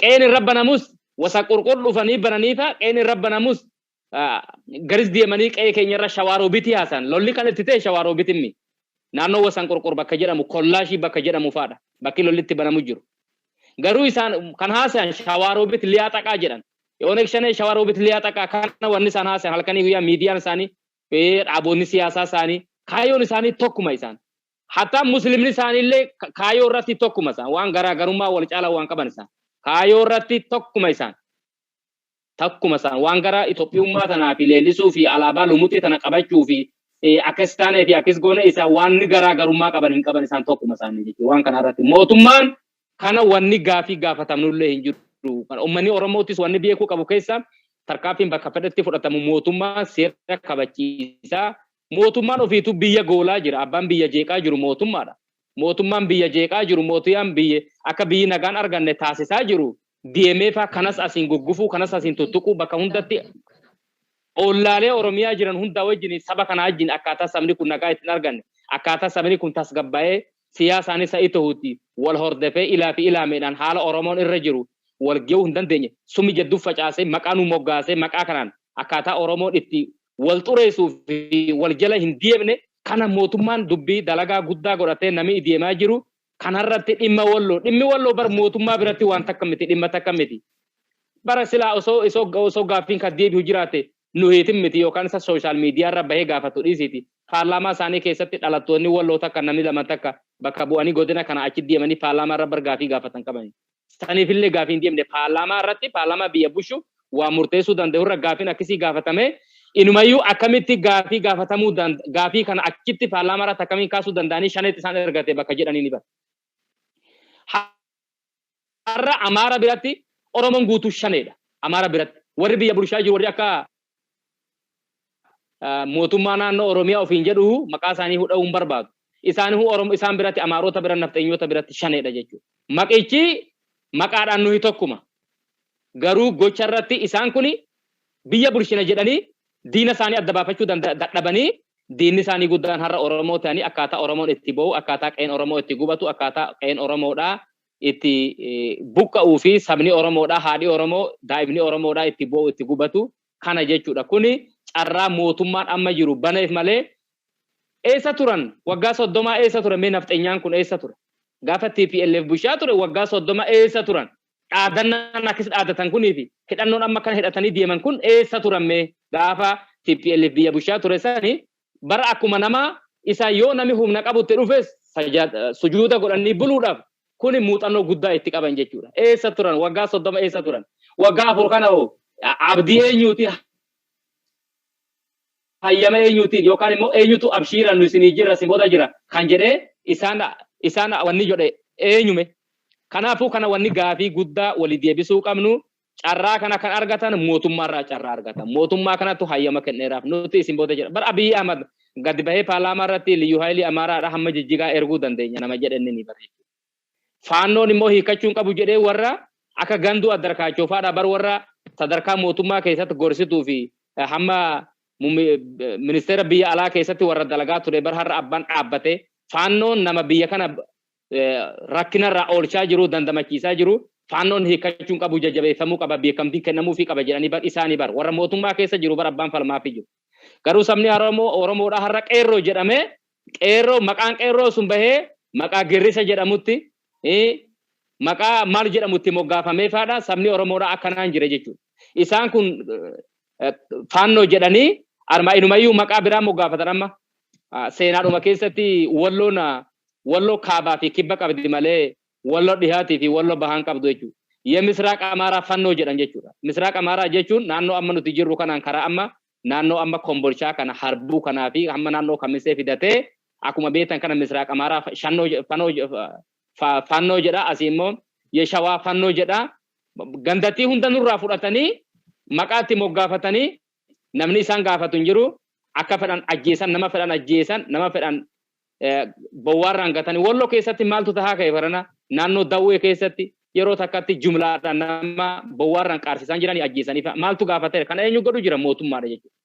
Speaker 3: Qe'een irra banamus wasa qurqur dhufanii bananiifa, qe'een irra banamus garis deemanii qe'ee keenya irra Shawaaroobitii haasan. Lolli kan itti ta'e Shawaaroobitimmi. Naannoo Wasan Qurqur bakka jedhamu, Kollaashii bakka jedhamu faadha. Bakki lolli itti banamu jiru. Garuu isaan kan haasayan Shawaroobit liyaa xaqaa jedhan. Oneeg Shanee Shawaroobit liyaa xaqaa kana wanni isaan haasayan halkanii guyyaa miidiyaan isaanii, dhaabonni siyaasaa isaanii, kaayyoon isaanii tokkuma isaan. Hatta muslimni isaaniillee kaayyoo irratti tokkuma isaan, waan garaagarummaa wal caalaa waan qaban isaan. Kaayyoo irratti tokkuma isaan. Tokkuma isaan waan gara Itoophiyummaa tanaa fi leellisuu fi alaabaa lumuxii tana qabachuu fi akkas taanee fi akkas goone isaan waan garaagarummaa qaban hin qaban, isaan tokkuma isaanii jechuudha. Waan kana irratti mootummaan kana wanni gaafii gaafatamnullee hin jiru. Uummanni Oromootis wanni beekuu qabu keessa tarkaanfiin bakka fedhetti fudhatamu mootummaan seera kabachiisaa. Mootummaan ofiitu biyya goolaa jira. Abbaan biyya jeeqaa jiru mootummaadha. Mootummaan biyya jeeqaa jiru, mootummaan biyya akka biyyi nagaan arganne taasisaa jiru. Deemee faa kanas asiin guggufuu, kanas asiin tuttuquu, bakka hundatti ollaalee Oromiyaa jiran hundaa wajjin, saba kanaa wajjin, akkaataa sabni kun nagaa ittiin arganne, akkaataa sabni kun tasgabbaa'ee siyaasaan isa itohuutti wal hordofee ilaa fi ilaameedhaan haala Oromoon irra jiru wal ga'uu hin dandeenye, summi jedduu facaasee maqaa nu moggaasee, maqaa kanaan akkaataa Oromoon itti wal xureessuu fi wal jala hin deemne kana mootummaan dubbii dalagaa guddaa godhatee namni deemaa jiru kanarratti. Dhimma Walloo, dhimmi Walloo bar mootummaa biratti waan takka miti, dhimma takka miti. Bara silaa osoo gaaffiin kan deebi'u jiraate nu hiitin miti yookaan isa social media irra bahee gaafatu dhiisiiti. Paarlaamaa isaanii keessatti dhalattoonni Walloo takka, namni lama takka bakka bu'anii godina kana achi deemanii paarlaamaa irra bar gaafii gaafatan qabani. Saniifillee gaafii hin deemne paarlaamaa irratti. Paarlaamaa biyya bushu waa murteessuu danda'u irra gaafiin akkasii gaafatame inumayyuu akkamitti gaafii gaafatamuu, gaafii kana achitti paarlaamaa irratti akkamiin kaasuu danda'anii Shaneetti isaan ergate bakka jedhanii ni bara. Har'a Amaara biratti Oromoon guutuu Shaneedha. Amaara biratti warri biyya bulchaa jiru, warri akka mootummaa naannoo Oromiyaa ofiin jedhu, maqaa isaanii hudha'uu hin barbaadu. Isaan Oromoo isaan biratti, Amaarota bira, nafxeenyota biratti Shaneedha jechuudha. Maqichi maqaadhaan nuyi tokkuma. Garuu gocha irratti isaan kun biyya bulchina jedhanii diina isaanii adda baafachuu dadhabanii, diinni isaanii guddaan har'a Oromoo ta'anii, akkaataa Oromoon itti ba'u, akkaataa qe'een Oromoo itti gubatu, akkaataa qe'een Oromoodhaa itti buqqa'uu fi sabni Oromoodhaa, haadhi Oromoo, daa'imni Oromoodhaa itti bo'u, itti gubatu kana jechuudha. Kuni carraa mootummaan amma jiru baneef malee Eessa turan? Waggaa 30 eessa ture? Mee nafxenyaan kun eessa ture? Gaafa TPLF bushaa ture waggaa 30 eessa turan? Dhaadannaan akkas dhaadatan kunii fi hidhannoon amma kana hidhatanii deeman kun eessa turan mee? Gaafa TPLF biyya bushaa ture sani bara akkuma nama isa yoo nami humna qabutti dhufes sujuuda godhanii buluudhaaf kuni muuxannoo guddaa itti qaban jechuudha. Eessa turan? Waggaa 30 eessa turan? Waggaa 4 kana hoo abdii eenyuuti? Hayyama eenyuutiin yookaan immoo eenyutu abshiira nu isinii jira isin booda jira kan jedhee isaan wanni jedhe eenyume? Kanaafuu kana wanni gaafii guddaa walii deebisuu qabnu, carraa kana kan argatan mootummaarraa carraa argatan. Mootummaa kanatu hayyama kenneeraaf nuti isin booda jira. Bara Abiyyi Ahmad gadi bahee paarlaamaa irratti Liyyuu Haayilii Amaaraadha hamma Jijjigaa erguu dandeenya nama jedhe ni barreessa. Faannoon immoo hiikkachuu hin qabu jedhee warra akka Ganduu Addarkaachoo fa'aadha bar warra sadarkaa mootummaa keessatti gorsituu fi hamma ministeera biyya alaa keessatti warra dalagaa ture bar har'a abbaan dhaabbate faannoon nama biyya kana rakkinarraa oolchaa jiru, dandamachiisaa jiru, faannoon hiikkachuu hin qabu, jajjabeeffamuu qaba, beekamtiin kennamuufii qaba jedhanii bar isaanii bar warra mootummaa keessa jiru bar abbaan falmaafii jiru. Garuu sabni Oromoo Oromoodha har'a qeerroo jedhamee, qeerroo maqaan qeerroo sun bahee maqaa girrisa jedhamutti, maqaa maal jedhamutti moggaafamee faadha sabni Oromoodha akkanaan jira jechuudha. Isaan kun faannoo jedhanii armaa inumayyuu maqaa biraa moggaafatan. Amma seenaadhuma keessatti Walloon Walloo kaabaa fi kibba qabdi malee Walloo dhihaatii fi Walloo bahaan qabdu jechuudha. Yemisraaq Amaaraa fannoo jedhan jechuudha. Misraaq Amaaraa jechuun naannoo amma nuti jirru kanaan karaa amma naannoo amma Kombolchaa kana, Harbuu kanaa fi hamma naannoo Kamisee fidatee akkuma beektan kana Misraaq Amaaraa shannoo fanoo fannoo jedha, asii immoo Yeshawaa fannoo jedha. Gandattii hunda nurraa fudhatanii maqaa itti moggaafatanii namni isaan gaafatu hin jiru. Akka fedhan ajjeesan, nama fedhan ajjeesan, nama fedhan bowwaarraan gatanii. Walloo keessatti maaltu tahaa ka'e barana? Naannoo Dawwee keessatti yeroo takkatti jumlaadhaan nama bowwaarraan qaarsiisaan jiranii ajjeesanii maaltu gaafateera? Kana eenyu godhu jira? Mootummaadha jechuudha.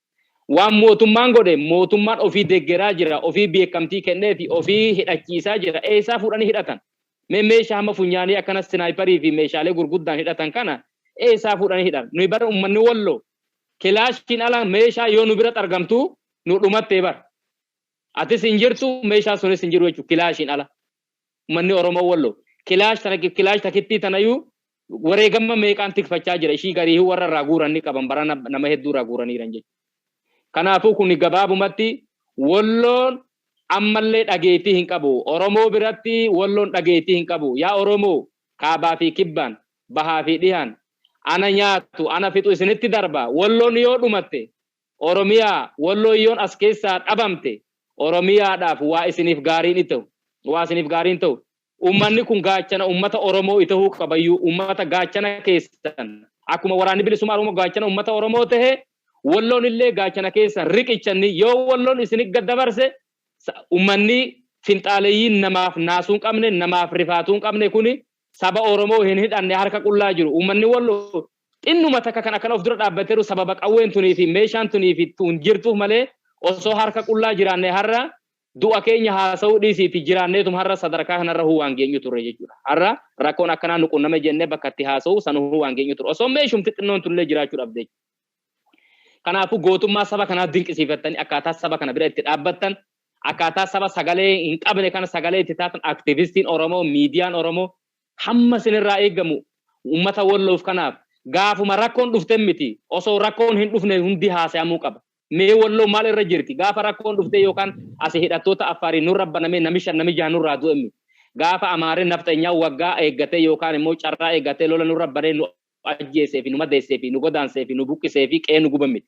Speaker 3: Waan mootummaan godhe mootummaan ofii deeggaraa jira, ofii beekamtii kennee fi ofii hidhachiisaa jira. Eessaa fuudhanii hidhatan? Mee meeshaa hamma funyaanii akkana sinaayiparii fi meeshaalee gurguddaan hidhatan kana eessaa fuudhanii hidhan? Nuyi bara uummanni Walloo kilaashiin ala meeshaa yoo nu bira argamtu nu dhumattee bara. Atis hin jirtu, meeshaa sunis hin jiru jechuudha kilaashiin ala. Uummanni Oromoo Walloo kilaash tana, kilaash takittii tanayyuu wareegama meeqaan tikfachaa jira. Ishii garii warra irraa guuran ni qaban, bara nama hedduu irraa guuraniiran jechuudha. Kanaafuu kun gabaabumatti Walloon ammallee dhageettii hin qabu. Oromoo biratti Walloon dhageettii hin qabu. Yaa Oromoo kaabaa fi kibbaan, bahaa fi dhihaan, ana nyaattu ana fixu isinitti darba. Walloon yoo dhumatte Oromiyaa, Walloon yoon as keessaa dhabamte Oromiyaadhaaf waa isiniif gaariin ta'u. Waa isiniif gaariin ta'u. Uummanni kun gaachana uummata Oromoo ta'uu qabayyuu, uummata gaachana keessan akkuma Waraanni Bilisummaa Oromoo gaachana uummata Oromoo tahe Walloon illee gaachana keessan riqichanni. Yoo Walloon isinit gad dabarse uummanni finxaaleeyyiin namaaf naasuu hin qabne, namaaf rifaatuu hin qabne kuni saba Oromoo hin hidhanne harka qullaa jiru. Uummanni Walloo xinnuma takka kan akkana of dura dhaabbateeru sababa qawween tunii fi meeshaan tunii fi tun jirtuuf malee osoo harka qullaa jiraanne har'a du'a keenya haasa'uu dhiisiiti jiraanneetum har'a sadarkaa kanarra huu waan geenyu turre jechuudha. Har'a rakkoon akkanaa nu qunname jennee bakka itti haasa'uu sana huu waan geenyu turre. Osoo meeshumti xinnoon tullee jiraachuu dhabde. Kanaafuu gootummaa saba kanaa dinqisiifattanii akkaataa saba kana bira itti dhaabbattan, akkaataa saba sagalee hin qabne kana sagalee itti taatan, aktivistiin Oromoo, miidiyaan Oromoo hamma isinirraa eegamu uummata Walloof kanaaf gaafuma rakkoon dhufte miti, osoo rakkoon hin dhufne hundi haasa'amuu qaba. Mee Walloo maal irra jirti? Gaafa rakkoon dhufte yookaan asi hidhattoota Affaarii nurra banamee nami 5 nami 6 nurraa du'e miti. Gaafa Amaarri nafxanyaa waggaa eeggatee yookaan immoo carraa eeggatee lola nurra banee nu ajjeesee fi nu madeessee fi nu godaansee fi nu buqqisee fi qe'ee nu guban miti.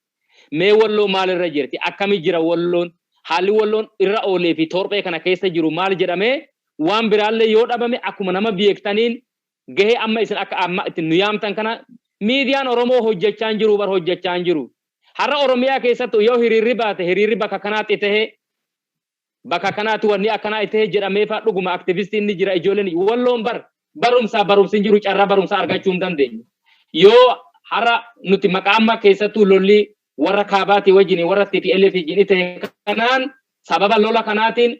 Speaker 3: Mee Walloo maal irra jirti? Akkami jira Walloon? Haalli Walloon irra oolee fi torphee kana keessa jiru maal jedhamee waan biraallee yoo dhabame akkuma nama beektaniin gahee amma isin akka amma itti nu yaamtan kana miidiyaan Oromoo hojjechaa hin jiru bar, hojjechaa hin jiru. Har'a Oromiyaa keessatti yoo hiriirri baate, hiriirri bakka kanaatti tahee, bakka kanaatti wanni akkanaa ta'e jedhamee fa'aa dhuguma aktivistiin ni jira. Ijoolleen Walloon bar barumsaa barumsi hin jiru, carraa barumsaa argachuu hin dandeenye. Yoo har'a nuti maqaa amma keessattuu lolli warra kaabaatii wajjin warra TPLF wajjin ta'e kanaan sababa lola kanaatiin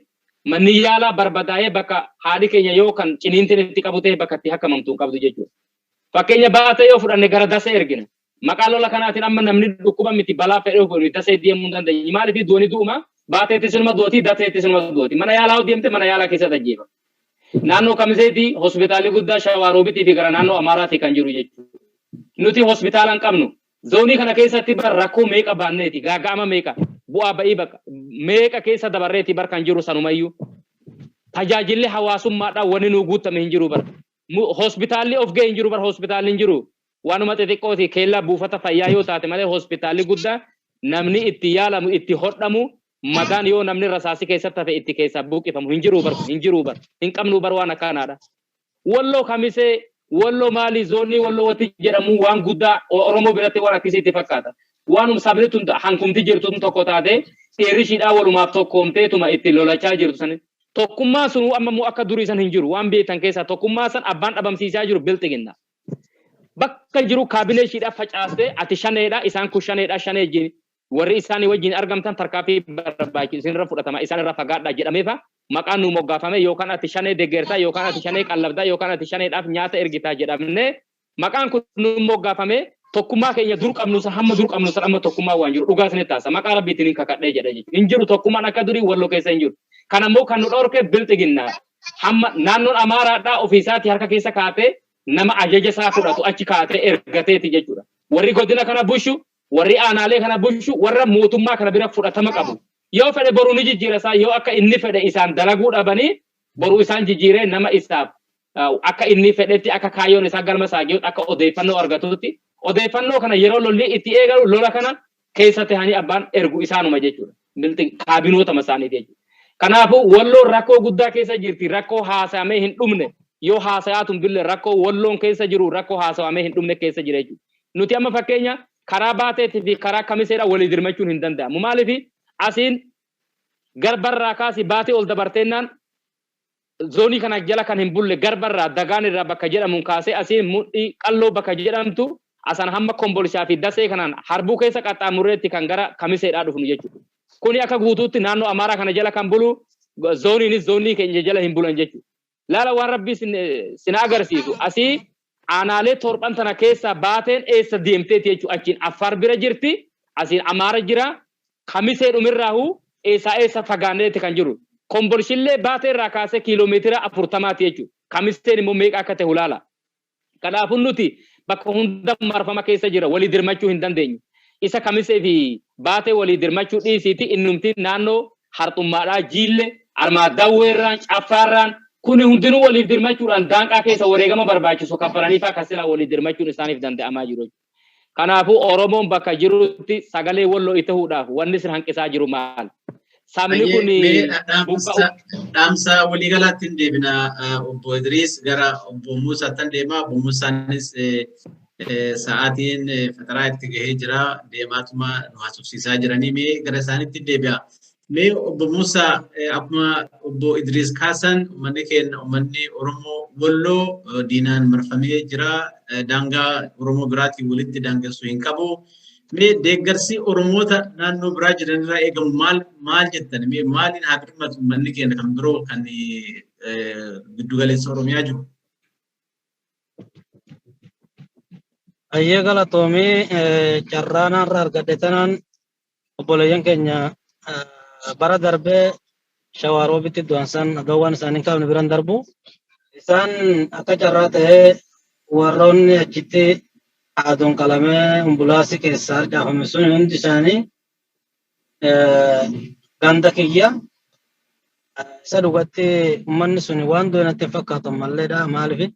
Speaker 3: manni yaalaa barbadaa'ee bakka haadhi keenya yoo kan ciniintiin itti qabu ta'e bakka itti hakkamamtu hin qabdu jechuudha. Fakkeenya Baatee yoo fudhanne gara Dasee ergina. Maqaa lola kanaatiin amma namni dhukkuba miti balaa fedhee godhu Dasee deemuu hin dandeenye. Maaliif? Du'ani du'uma Baateettis inuma duuti, Daseettis inuma duuti. Mana yaalaa deemte mana yaalaa keessatti ajjeefama. Naannoo Kamiseetti hospitaalli guddaa Shawaarobitii fi gara naannoo Amaaraatti kan jiru jechuudha. Nuti hospitaala hin qabnu. Zoonii kana keessatti bar rakkoo meeqa baanneeti, gaaga'ama meeqa, bu'aa ba'ii bakka meeqa keessa dabarreeti bar kan jiru sanumayyuu. Tajaajilli hawaasummaadhaan wanni nuu guutame hin jiru bar. Hospitaalli of ga'e hin jiru bar, hospitaalli hin jiru. Waanuma xixiqqooti keellaa buufata fayyaa yoo taate malee hospitaalli guddaa namni itti yaalamu, itti hodhamu, madaan yoo namni rasaasi keessatti hafe itti keessaa buqqifamu hin jiru bar, hin jiru bar, hin qabnu bar waan akkanaadha. Walloo Kamisee, Walloo maali, zoonii Walloo watti jedhamu waan guddaa Oromoo biratti waan akkasiitti fakkaata. Waanum sabni tun hankumti jirtu tun tokko taate dhiirri ishiidhaa walumaaf tokkoomteetuma itti lolachaa jirtu sani. Tokkummaa sun amma immoo akka durii san hin jiru, waan beektan keessaa tokkummaa san abbaan dhabamsiisaa jiru Bilxiginna. Bakka jiru kaabinee ishiidhaa facaastee ati shaneedha, isaan kun shaneedha, shanee wajjin warri isaanii wajjin argamtan tarkaanfii barbaachisu isinirra fudhatama, isaan irra fagaadhaa jedhameefa maqaan nu moggaafame, yookaan ati shanee deeggartaa, yookaan ati shanee qallabdaa, yookaan ati shaneedhaaf nyaata ergitaa jedhamne maqaan kun nu moggaafame. Tokkummaa keenya dur qabnu san, hamma dur qabnu san amma tokkummaa waan jiru dhugaa isinitti taasa, maqaa Rabbiitiin hin kakadhee jedha jechuudha. Hin jiru, tokkummaan akka durii Walloo keessa hin jiru. Kan ammoo kan nu dhorke Bilxiginnaa. Hamma naannoon Amaaraadhaa ofiisaatii harka keessa kaatee nama ajaja isaa fudhatu achi kaatee ergateeti jechuudha. Warri godina kana bushu, warri aanaalee kana bushu, warra mootummaa kana bira fudhatama qabu. Yoo fedhe boruu ni jijjiira isaa, yoo akka inni fedhe isaan dalaguu dhabanii boruu isaan jijjiiree nama isaaf akka inni fedhetti, akka kaayyoon isaa galma isaa ga'utti, akka odeeffannoo argatutti, odeeffannoo kana yeroo lolli itti eegalu lola kana keessa tahanii abbaan ergu isaanuma jechuudha. Bilti kaabinootama isaaniiti jechuudha. Kanaafuu Walloon rakkoo guddaa keessa jirti. Rakkoo haasa'amee hin dhumne, yoo haasayaatun bille rakkoo Walloon keessa jiru rakkoo haasawamee hin dhumne keessa jira jechuudha. Nuti amma fakkeenya karaa Baateetii fi karaa Kamiseedha walii dirmachuun hin danda'amu. Maaliif? Asiin garbarraa kaasi Baatee ol dabarteennaan zoonii kana jala kan hin bulle, garbarraa Dagaan irraa bakka jedhamuun kaasee asiin Mudhii Qalloo bakka jedhamtu asan hamma Kombolshaa fi Dasee kanaan harbuu keessa qaxxaamurreetti kan gara Kamiseedhaa dhufnu jechuudha. Kuni akka guutuutti naannoo Amaaraa kana jala kan bulu, zooniinis zoonii keenya jala hin bulan jechuudha. Laala, waan Rabbii sin agarsiisu, asii aanaalee torban tana keessaa Baateen eessa deemteeti jechuudha. Achiin Affaar bira jirti, asiin Amaara jira, Kamisee dhumirraahu eessaa eessa fagaanneeti kan jiru. Kombolshillee Baatee irraa kaasee kiiloomeetira 40ti jechuudha. Kamiseen immoo meeqa akka ta'e hulaala. Kanaafuu nuti bakka hunda marfama keessa jira, walii dirmachuu hin dandeenyu. Isa Kamisee fi Baatee walii dirmachuu dhiisiiti, innumti naannoo Harxummaadhaa, Jiille, Armaa Dawweerraan, Caffaarraan kuni hundinuu waliif dirmachuudhaan daanqaa keessa wareegama barbaachisu kaffalanii fa'aa kasilaa walii dirmachuun isaaniif danda'amaa jiru. Kanaafuu Oromoon bakka jirutti sagalee Walloo itahuudhaaf wanni isin hanqisaa jiru maal? Sabni kun
Speaker 1: Dhaamsa waliigalaatti hin deebina, obbo Idriis, gara obbo Muusaatti deema. Obbo Muusaanis sa'aatiin fataraa itti gahee jira. Deemaatuma nu haasofsiisaa jiranii, mee gara isaaniitti deebi'a. Mee obbo Muusaa, akkuma obbo Idriis kaasan uummanni keenya, uummanni Oromoo Walloo diinaan marfamee jira. Daangaa Oromoo biraatiin walitti daangessuu hin qabu. Mee deeggarsi Oromoota naannoo biraa jiran irraa eegamu maal maal jettan? Mee maaliin haa birmatu uummanni keenya kan biroo kan giddugaleessa Oromiyaa jiru?
Speaker 2: Ayyee, galatoomii. Carraa naarra argadhe tanaan obboleeyyan keenya bara darbee Shawaaroobitti du'an san adoowwan isaanii kaafne biran darbu. Isaan akka carraa ta'ee warroonni achitti aaduun qalamee umbulaasii keessa harcaafame sun hundi isaanii ganda kiyya. Isa dhugatti uummanni sun waan du'e natti hin fakkaatu ammalleedha. Maaliif?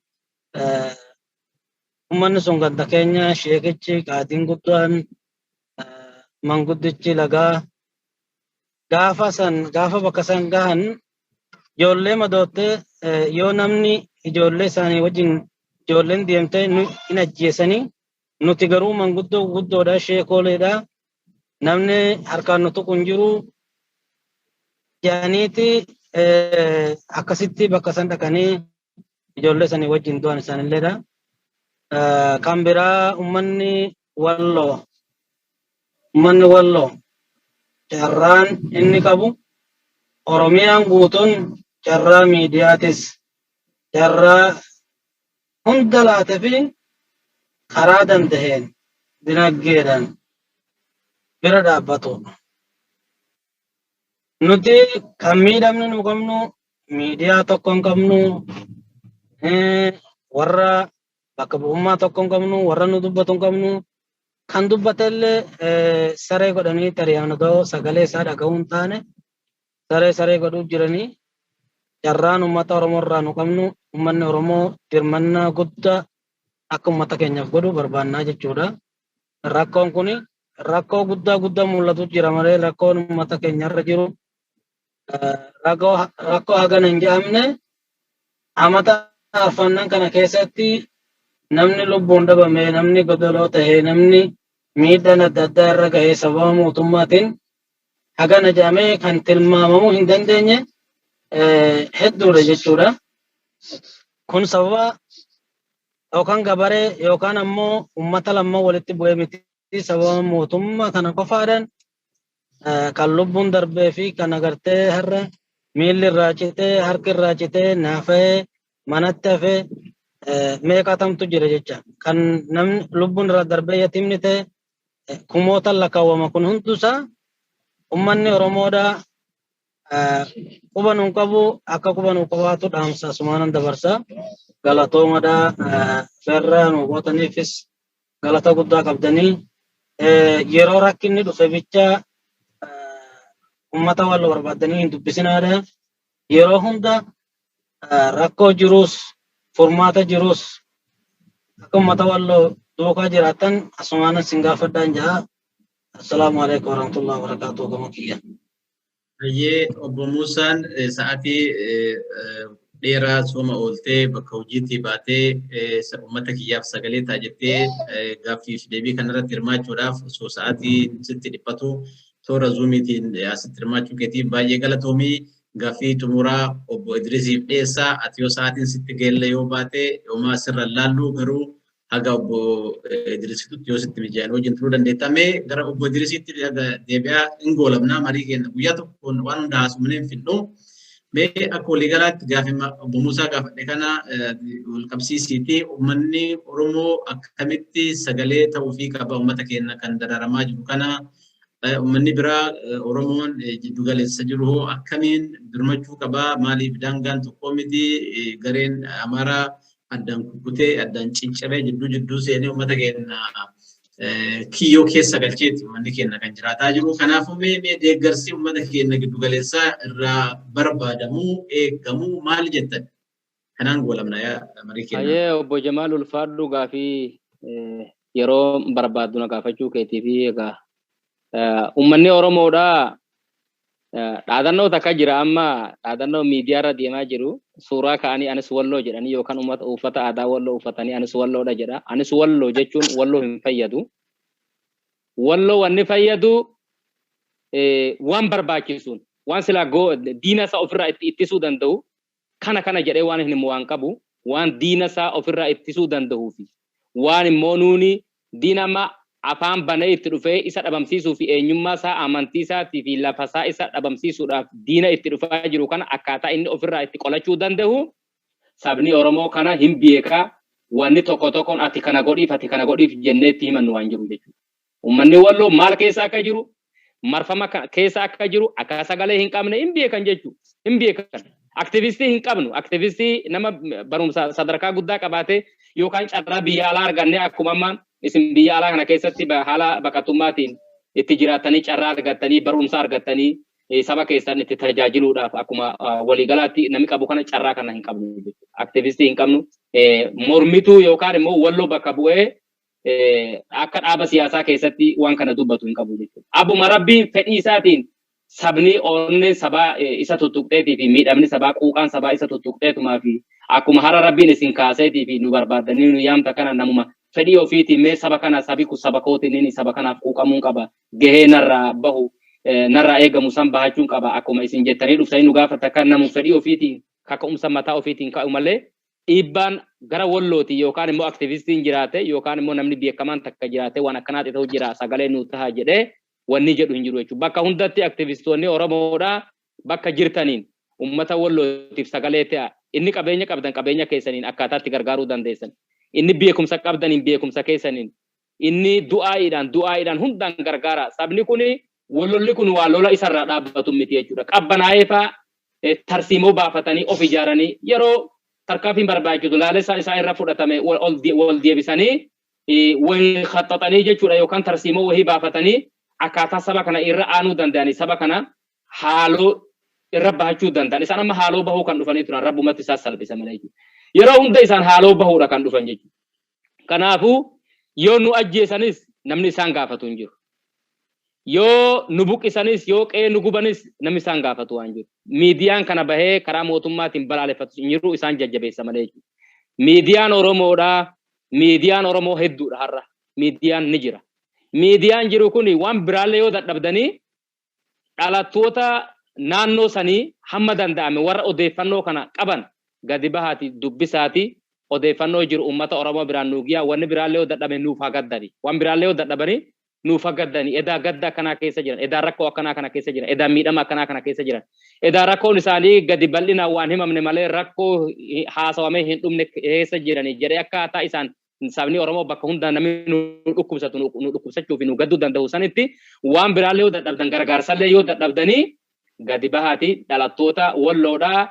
Speaker 2: Uummanni sun ganda keenya, sheekichi, qaadiin guddaan, manguddichi lagaa gaafa san gaafa bakka san gahan ijoollee madoottee, yoo namni ijoollee isaanii wajjin ijoolleen deemtee nu hin ajjeesanii, nuti garuu manguddoo guddoodha, sheekooleedha, namni harkaan nu tuqu hin jiru jedhaniiti akkasitti bakka san dhaqanii ijoollee sanii wajjin du'an isaanilleedha. Kan biraa uummanni Walloo carraan inni qabu, Oromiyaan guutuun carraa miidiyaatis carraa hunda laate fi karaa danda'een dinagdeedhaan bira dhaabbatu. Nuti kan miidhamne nu qabnu miidiyaa tokko hin qabnu, warra bakka bu'ummaa tokko hin qabnu, warra nu dubbatu hin qabnu. Kan dubbatellee saree godhanii tariyaan odoo sagalee isaa dhaga'uu hin taane saree saree godhuu jiranii. Carraan uummata Oromoo irraa nu qabnu uummanni Oromoo dirmannaa guddaa akka uummata keenyaaf godhu barbaannaa jechuudha. Rakkoon kun rakkoo guddaa guddaa mul'atu jira malee rakkoon uummata keenyarra jiru rakkoo hagana hin jedhamne. Amata arfannan kana keessatti namni lubbuun dhabame, namni godoloo ta'e, namni miidhaan adda addaa irra ga'ee sababa mootummaatiin hagana jedhamee kan tilmaamamuu hin dandeenye hedduudha jechuudha. Kun sababa yookaan gabaree yookaan ammoo uummata lamman walitti bu'ee miti, sababa mootummaa kana qofaadhaan kan lubbuun darbee fi kan agartee har'a miilli irraa citee, harki irraa citee, naafa'ee manatti hafee meeqatamtu jira jecha. Kan namni lubbuun irraa darbee yatiimni ta'e kumoota lakkaawwama. Kun hundusaa uummanni Oromoodhaa quba nuun qabu, akka quba nuun qabaatu dhaamsa sumaanan dabarsa. Galatoomadhaa, feerraa nu gootaniifis galata guddaa qabdanii. Yeroo rakkinni dhufe bicha uummata Walloo barbaadanii hin dubbisinaadha. Yeroo hunda rakkoo jirus furmaata jirus akka uummata Walloo duukaa jiraatan asumaanan sin gaafadhaan jaha. Assalaamu alaikum warahmatullahi wabarakatuh gama kiyya.
Speaker 1: Baay'ee obbo Muusaan, sa'aatii dheeraa sooma ooltee bakka hojiitti baatee uummata kiyyaaf sagalee ta'a jettee gaaffiif deebii kanarratti hirmaachuudhaaf osoo sa'aatii sitti dhiphatu toora Zoomiitiin asitti hirmaachuu keetiif baay'ee galatoomii. Gaaffii xumuraa obbo Idrisiif dhiyeessaa. Ati yoo sa'aatiin sitti geelle yoo baate homaa sirra laallu, garuu haga obbo Idrisitti yoo sitti mijaa'in wajjin turuu dandeetta. Mee gara obbo Idrisitti deebi'aa hin goolabnaa, marii keenya guyyaa tokkoon waan hunda haasofnee hin fidnu. Mee akka waliigalaatti gaaffii obbo Muusaa gaafadhe kana wal qabsiisiiti, uummanni Oromoo akkamitti sagalee ta'uufii qaba uummata keenya kan dararamaa jiru kana? Uummanni biraa Oromoon jiddu galeessa jiru hoo akkamiin birmachuu qaba? Maaliif daangaan tokko miti, gareen Amaaraa addaan kukkutee addaan cicciree jidduu jidduu seenee uummata keenya kiyyoo keessa galcheeti uummanni keenya kan jiraataa jiru. Kanaafuu mee deeggarsi uummata keenya giddu galeessaa irraa barbaadamuu eegamuu maali jettan? Kanaan goolabna yaa marii keenya.
Speaker 3: Ayyee obbo Jamaal, ulfaadhu. Gaafii yeroo barbaaddu na gaafachuu keetii fi egaa uummanni Oromoodhaa dhaadannoo takka jira. Amma dhaadannoo miidiyaarra deemaa jiru, suuraa ka'anii anis Walloo jedhanii yookaan uummata uffata aadaa Walloo uffatanii anis Walloodha jedha. Anis Walloo jechuun Walloo hin fayyadu. Walloo wanni fayyadu waan barbaachisuun, waan silaa diina isaa ofirraa itti ittisuu danda'u kana kana jedhee waan hin waan qabu, waan diina isaa ofirraa ittisuu danda'uu fi waan immoo nuuni diina amma afaan banee itti dhufee isa dhabamsiisuu fi eenyummaa isaa, amantii isaatii fi lafa isaa isa dhabamsiisuudhaaf diina itti dhufaa jiru kana akkaataa inni ofirraa itti qolachuu danda'u sabni Oromoo kana hin beekaa. Wanni tokko tokkoon ati kana godhiif, ati kana godhiif jennee itti himannu waan jiru jechuudha. Uummanni Walloo maal keessa akka jiru, marfama keessa akka jiru, akka sagalee hin qabne hin beekan jechuudha. Hin beekan. Aktivistii hin qabnu. Aktivistii nama barumsa sadarkaa guddaa qabaatee yookaan carraa biyya alaa argannee, akkuma amma isin biyya alaa kana keessatti haala baqattummaatiin itti jiraattanii, carraa argattanii, barumsa argattanii saba keessan itti tajaajiluudhaaf, akkuma waliigalaatti namni qabu kana carraa kana hin qabnu jechuudha. Aktivistii hin qabnu. Mormituu yookaan immoo Walloo bakka bu'ee akka dhaaba siyaasaa keessatti waan kana dubbatu hin qabu jechuudha. Abbuma Rabbiin fedhii isaatiin sabni onneen sabaa isa tuttuqxeetii fi miidhamni sabaa, quuqaan sabaa isa tuttuqxeetumaa fi akkuma hara Rabbiin isin kaaseetii fi nu barbaaddanii nu yaamta kana, namuma fedhii ofiitiin mee saba kana, sabi kun saba kootiin, inni saba kanaaf quuqamuun qaba, gahee narraa bahu narraa eegamu san bahachuun qaba akkuma isin jettanii dhuftanii nu gaafata kan namu fedhii ofiitiin kaka'umsa mataa ofiitiin ka'u malee, dhiibbaan gara Wallooti yookaan immoo aktivistiin jiraate yookaan immoo namni beekamaan takka jiraate waan akkanaati ta'u jira sagalee nuu taha jedhee wanni jedhu hin jiru jechuudha. Bakka hundatti aktivistoonni Oromoodhaa bakka jirtaniin uummata Wallootiif sagalee ta'a. Inni qabeenya qabdan qabeenya keessaniin akkaataatti gargaaruu dandeessan. Inni beekumsa qabdaniin beekumsa keessaniin. Inni du'aa'iidhaan du'aa'iidhaan hundaan gargaara. Sabni kuni Wallolli kun waa lola isarraa dhaabbatu miti jechuudha. Qabbanaa'ee fa'aa tarsiimoo baafatanii of ijaaranii yeroo tarkaanfiin barbaachisu laalessaan isaa irra fudhatame wal deebisanii wayii khaxxaxanii jechuudha yookaan tarsiimoo wayii baafatanii akkaataa saba kana irra aanuu danda'anii saba kana haaloo irra bahachuu danda'an. Isaan amma haaloo bahuu kan dhufanii turan rabbumatti isaa salphisa malee jechuudha. Yeroo hunda isaan haaloo bahuudha kan dhufan jechuudha. Kanaafuu yoo nu ajjeesanis namni isaan gaafatu hin jiru. Yoo nu buqqisanis yoo qe'ee nu gubanis namni isaan gaafatu waan jiru. Miidiyaan kana bahee karaa mootummaatiin balaaleffatu hin jiru isaan jajjabeessa malee jechuudha. Miidiyaan Oromoodhaa. Miidiyaan Oromoo hedduudha har'a. Miidiyaan ni jira. Miidiyaan jiru kun waan biraallee yoo dadhabdanii dhalattoota naannoo sanii hamma danda'ame warra odeeffannoo kana qaban gadi bahaati dubbisaati odeeffannoo jiru uummata Oromoo biraan nuu giyaa wanni biraallee yoo dadhabe nuuf haa gaddani. Waan biraallee yoo dadhabanii nuuf haa gaddani. Edaa gadda akkanaa keessa jiran, edaa rakkoo akkanaa kana keessa jiran, edaa miidhama akkanaa kana keessa jiran. Edaa rakkoon isaanii gadi bal'inaan waan himamne malee rakkoo haasawamee hin dhumne keessa jiranii jedhee akkaataa isaan sabni Oromoo bakka hundaa namni nu dhukkubsatu nu dhukkubsachuu fi nu gadduu danda'u sanitti waan biraallee yoo dadhabdan gargaarsallee yoo dadhabdanii gadi bahaati dhalattoota Walloodhaa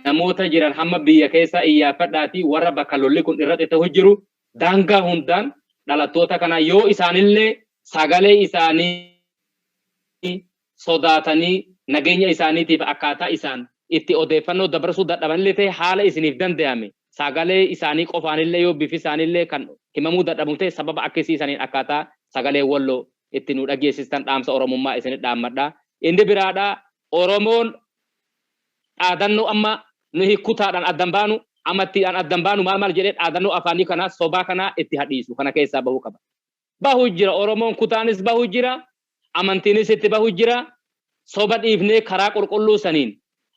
Speaker 3: namoota jiran hamma biyya keessa iyyaafadhaati warra bakka lolli kun irratti ta'u jiru daangaa hundaan dhalattoota kana yoo isaanillee sagalee isaanii sodaatanii nageenya isaaniitiif akkaataa isaan itti odeeffannoo dabarsuu dadhabanillee ta'e haala isiniif danda'ame sagalee isaanii qofaanillee yoo bifi isaaniillee kan himamuu dadhabu ta'e sababa akkasii saniin akkaataa sagalee Walloo itti nu dhageessistan dhaamsa Oromummaa isinit dhaammadha. Inni biraadha Oromoon dhaadannoo amma nuyi kutaadhaan addan baanu amantiidhaan addan baanu maal maal jedhee dhaadannoo afaanii kana sobaa kana itti hadhiisu kana keessaa bahuu qaba. Bahu jira Oromoon kutaanis bahu jira amantiinis itti bahu jira soba dhiifnee karaa qulqulluu saniin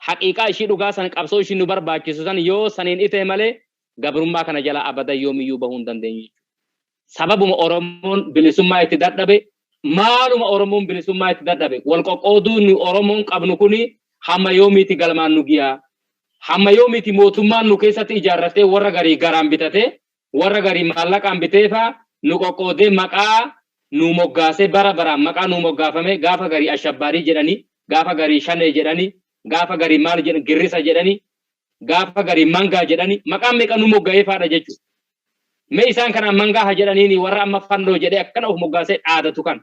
Speaker 3: haqiiqaa ishii dhugaa san qabsoo ishii nu barbaachisu san yoo saniin itee malee gabrummaa kana jala abadan yoomiyyuu bahuu hin dandeenyu jechuudha. Sababuma Oromoon bilisummaa itti dadhabe maaluma Oromoon bilisummaa itti dadhabe wal qoqqooduu nu Oromoon qabnu kuni hamma yoomiiti galmaan nu giyaa hamma yoomiiti mootummaan nu keessatti ijaarratee warra garii garaan bitatee warra garii maallaqaan biteefaa nu qoqqoodee maqaa nu moggaasee bara baraan maqaa nu moggaafame gaafa garii ashabbaarii jedhanii gaafa garii shanee jedhanii gaafa garii maal jedhan girrisa jedhanii gaafa garii mangaa jedhanii maqaan meeqa nu mogga'eefaadha jechuudha. Mee isaan kanaan mangaa haa jedhaniini warra amma fannoo jedhee akkana of moggaasee dhaadatu kan.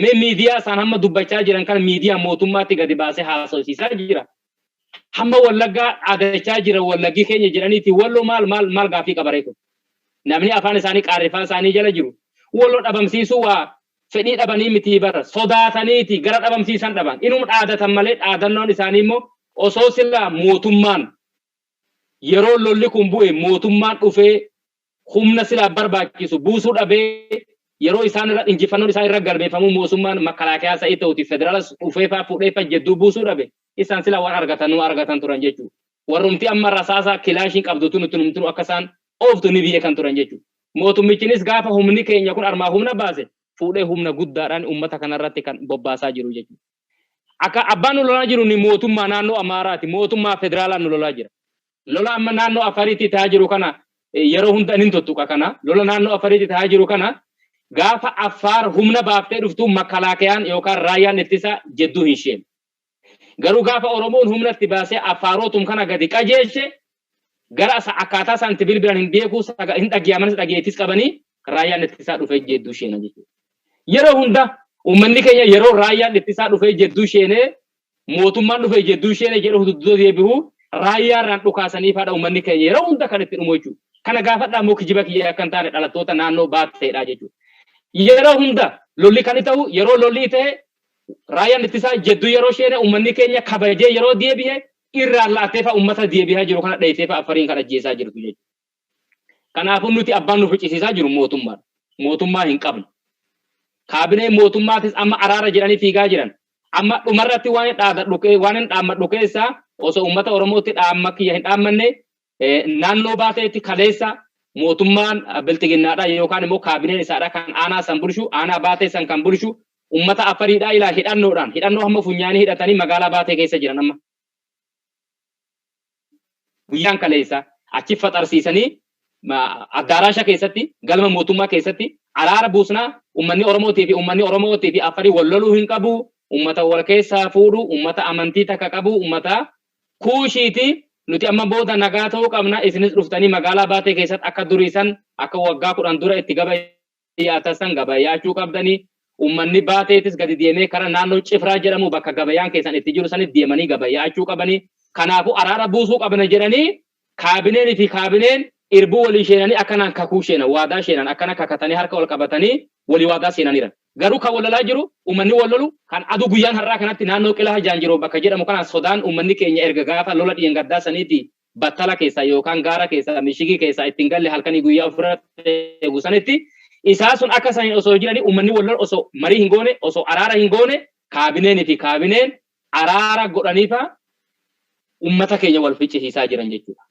Speaker 3: Mee miidiyaa isaan hamma dubbachaa jiran kana miidiyaa mootummaatti gadi baasee haasofsiisaa jira. Hamma Wallaggaa dhaadachaa jira Wallaggi keenya jedhaniiti Walloo maal maal maal gaaffii qabaree kun. Namni afaan isaanii qaarrifaa isaanii jala jiru. Walloo dhabamsiisuu waa fedhii dhabanii mitii bara sodaataniiti gara dhabamsiisan dhaban. Inuma dhaadatan malee dhaadannoon isaanii immoo osoo silaa mootummaan yeroo lolli kun bu'e mootummaan dhufee humna silaa barbaachisu buusuu dhabee yeroo isaan irra injifannoon isaan irra galmeeffamuu mootummaan makalaakiyaa sa'ii ta'uti federaalas dhufee faa fuudhee faa jedduu buusuu dhabe isaan silaa waan argatan nu argatan turan jechuudha. Warrumti amma rasaasaa kilaashiin qabdu tun tunumtunu akka isaan ooftu ni biyya kan turan jechuudha. Mootummichinis gaafa humni keenya kun armaa humna baase fuudhee humna guddaadhaan uummata kanarratti kan bobbaasaa jiru jechuudha. Akka abbaan nu lolaa jiru ni mootummaa naannoo Amaaraati mootummaa federaalaa nu lolaa jira. Lola amma naannoo Afariitti ta'aa jiru kana yeroo hunda nin tuttuqa kana lola naannoo Afariitti ta'aa jiru kana gaafa Affaar humna baaftee dhuftu makalaakayaan yookaan raayyaan ittisa jedduu hin sheenu. Garuu gaafa Oromoon humna itti baasee Affaarootum kana gadi qajeelche gara akkaataa isaan itti bilbilan hin beeku hin dhaggeeffamanis dhageettis qabanii raayyaan ittisaa dhufee jedduu sheena jechuudha. Yeroo hunda uummanni keenya yeroo raayyaan ittisaa dhufee jedduu sheenee mootummaan dhufee jedduu sheenee jedhu dudduuba deebi'u raayyaarraan dhukaasanii faadha uummanni keenya yeroo hunda kan itti dhumu jechuudha. Kana gaafadhaa immoo kijiba kiyya akka hin taane dhalattoota naannoo baatteedha jechuudha. Yeroo hunda lolli kan ta'u yeroo lolli ta'e raayyaan ittisaa jedduu yeroo sheene uummanni keenya kabajee yeroo deebi'e irraan laattee fa'a uummata deebi'aa jiru kana dheessee fa'a Affariin kan ajjeesaa jirtu jechuudha. Kanaafuu nuti abbaan nu ficcisiisaa jiru mootummaadha. Mootummaa hin qabnu. Kaabineen mootummaatis amma araara jedhanii fiigaa jiran. Amma dhumarratti waan hin dhaadadhu waan hin dhaammadhu keessaa osoo uummata Oromootti dhaamma kiyya hin dhaammanne naannoo baateetti kaleessa mootummaan bilxiginnaadha yookaan immoo kaabineen isaadha kan aanaa san bulchu aanaa baatee san kan bulchu uummata Affariidha ilaa hidhannoodhaan hidhannoo hamma funyaanii hidhatanii magaalaa baatee keessa jiran amma. Guyyaan kaleessa achi faxarsiisanii addaaraasha keessatti galma mootummaa keessatti araara buusnaa uummanni Oromootii fi uummanni Oromootii fi Affarii wal loluu hin qabu. Ummata wal keessaa fuudhu, ummata amantii takka qabu, ummata Kuushiiti. Nuti amma booda nagaa ta'uu qabna. Isinis dhuftanii magaalaa Baatee keessatti akka durii san, akka waggaa 10 dura itti gabayyaatan san gabayyaachuu qabdanii. Ummanni Baateetis gadi deemee kara naannoo Cifraa jedhamu bakka gabayaan keessan itti jiru sanitti deemanii gabayyaachuu qabanii. Kanaafuu araara buusuu qabna jedhanii kaabineen fi kaabineen irbuu walii sheenanii akkanaan kakuu sheenan, waadaa sheenan, akkana kakatanii harka wal qabatanii walii waadaa seenaniiran. Garuu kan wal lolaa jiru, ummanni wal lolu, kan aduu guyyaan har'aa kanatti naannoo Qilaha Jaanjiroo bakka jedhamu kanaan sodaan ummanni keenya erga gaafa lola dhiyeengaddaa saniiti battala keessaa yookaan gaara keessaa mishigii keessaa ittiin galle halkanii guyyaa ofirra eegu sanitti isaa sun akka saniin osoo jiranii ummanni wal lolu osoo marii hin goone, osoo araara hin goone, kaabineen fi kaabineen araara godhaniifa ummata keenya wal ficcisiisaa jiran jechuudha.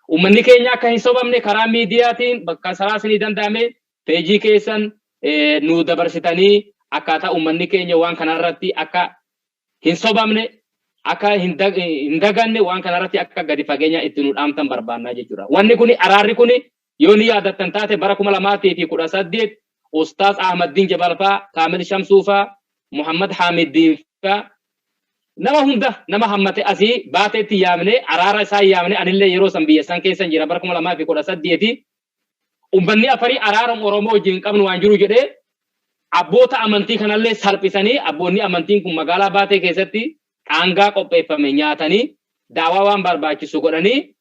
Speaker 3: Ummanni keenya akka hin sobamne karaa miidiyaatiin bakka saraa isinii danda'ame peejii keessan nu dabarsitanii akkaataa ummanni keenya waan kanarratti akka hin sobamne, akka hin daganne, waan kanarratti akka gadi fageenya itti nu dhaamtan barbaannaa jechuudha. Wanni kuni, araarri kuni, yoo ni yaadattan taate, bara 2018 Ustaaz Ahmaddiin Jabal faa, Kaamil Shamsuu faa, Muhammad Haamiddiin faa, nama hunda nama hammate asii Baateetti yaamne, araara isaa yaamne. Anillee yeroo san biyya san keessa jira bara 2018. Ummanni Afarii araara Oromoo wajjin qabnu waan jiru jedhee abboota amantii kanallee salphisanii, abboonni amantiin kun magaalaa Baatee keessatti dhaangaa qopheeffame nyaatanii, daawaa waan barbaachisu godhanii,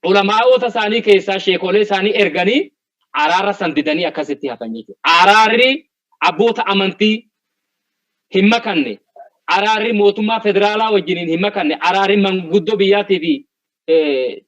Speaker 3: ulamaa'ota isaanii keessaa sheekolee isaanii erganii araara san didanii akkasitti hafan jechuudha. Araarri abboota amantii hin makanne, araarri mootummaa federaalaa wajjiniin hin makanne, araarri manguddoo biyyaatii fi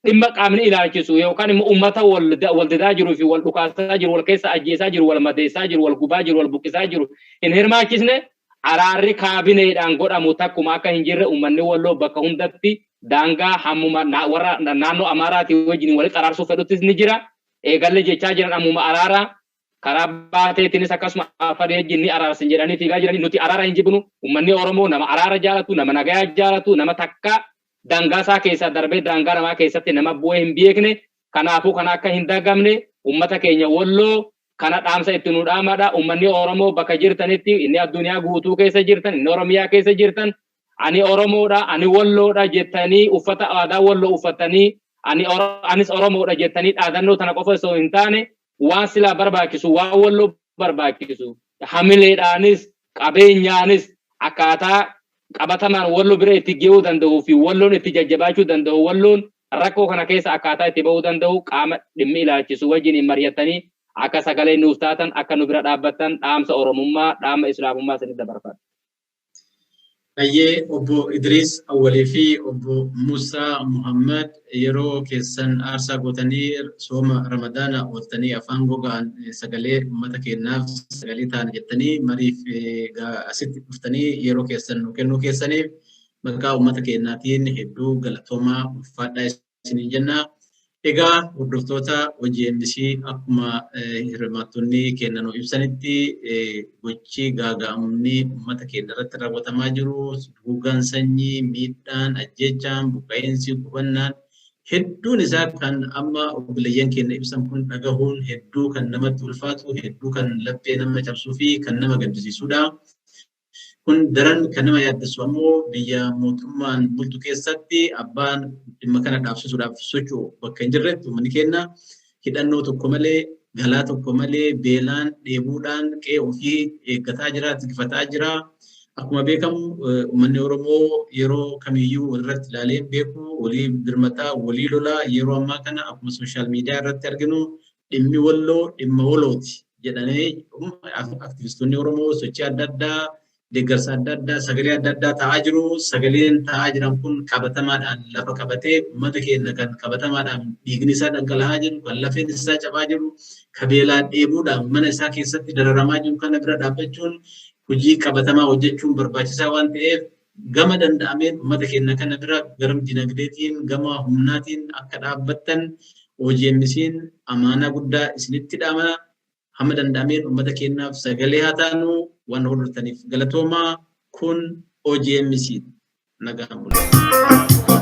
Speaker 3: dhimma qaamni ilaalchisu yookaan immoo uummata wal didaa jiruu fi wal dhukaasaa jiru, wal keessa ajjeesaa jiru, wal madeessaa jiru, wal gubaa jiru, wal buqqisaa jiru hin hirmaachisne, araarri kaabineedhaan godhamu takkuma akka hin jirre, uummanni Walloo bakka hundatti daangaa hammuma warra naannoo Amaaraatii wajjin walitti araarsuu fedhuttis ni jira. Eegalle jechaa jiran ammuma araara karaa Baateetiinis akkasuma Afarii wajjin ni araarsin jedhanii fiigaa jiranii. Nuti araara hin jibbinu. Uummanni Oromoo nama araara jaalatu, nama nagayaa jaalatu, nama takka daangaa isaa keessaa darbee daangaa namaa keessatti nama bu'ee hin beekne. Kanaafuu kana akka hin dagamne uummata keenya Walloo kana dhaamsa itti nu dhaamadha. Uummanni Oromoo bakka jirtanitti, inni addunyaa guutuu keessa jirtan, inni Oromiyaa keessa jirtan, ani Oromoodha, ani Walloodha jettanii uffata aadaa Walloo uffatanii, ani anis Oromoodha jettanii dhaadannoo tana qofa osoo hin taane, waan silaa barbaachisu, waan Walloo barbaachisu, hamileedhaanis qabeenyaanis akkaataa qabatamaan Walloo bira itti ga'uu danda'uu fi Walloon itti jajjabaachuu danda'u, Walloon rakkoo kana keessa akkaataa itti ba'uu danda'u qaama dhimmi ilaalchisu wajjin mari'attanii akka sagalee nuuf taatan, akka nu bira dhaabbattan dhaamsa Oromummaa, dhaama Islaamummaa isinitti dabarfadha.
Speaker 1: Baay'ee obbo Idris Awwalii fi obbo Musaa Muhammad, yeroo keessan aarsaa gootanii, sooma Ramadaana ooltanii, afaan gogaan sagalee uummata keenyaaf sagalee ta'an jettanii mariif asitti dhuftanii yeroo keessan nu kennuu keessaniif maqaa uummata keenyaatiin hedduu galatoomaa, ulfaadhaa isiniin jenna. Egaa hordoftoota OGMC, akkuma hirmaattonni keenya nu ibsanitti, gochi gaaga'amni uummata keenya irratti raawwatamaa jiru, duguuggaan sanyii, miidhaan, ajjeechaan, buqqa'iinsi, gubannaan hedduun isaa kan amma obboleeyyan keenya ibsan kun dhagahuun hedduu kan namatti ulfaatu, hedduu kan laphee nama cabsuu fi kan nama gaddisiisudha. Kun daran kan nama yaaddessu ammoo biyya mootummaan bultu keessatti abbaan dhimma kana dhaabsisuudhaaf socho'u bakka hin jirretti uummanni keenya hidhannoo tokko malee, galaa tokko malee, beelaan, dheebuudhaan qe'ee ofii eeggataa jira, tikfataa jira. Akkuma beekamu uummanni Oromoo yeroo kamiyyuu walirratti ilaalee hin beeku, walii birmataa, walii lolaa. Yeroo ammaa kana akkuma social media irratti arginu dhimmi Walloo dhimma walooti jedhanii aktivistoonni Oromoo sochii adda addaa, deeggarsa adda addaa, sagalee adda addaa ta'aa jiru. Sagaleen ta'aa jiran kun qabatamaadhaan lafa qabatee uummata keenya kan qabatamaadhaan dhiigni isaa dhangala'aa jiru, kan lafeen isaa cabaa jiru, kan beelaan dheebuudhaan mana isaa keessatti dararamaa jiru kana bira dhaabbachuun hojii qabatamaa hojjechuun barbaachisaa waan ta'eef, gama danda'ameen uummata keenya kana bira gara dinagdeetiin, gama humnaatiin akka dhaabbattan OGMC'n amaanaa guddaa isinitti dhaama. Hamma danda'ameen uummata keenyaaf sagalee haa taanu. Waan hordoftaniif galatoomaa. Kun OGMC, nagaan bulaa.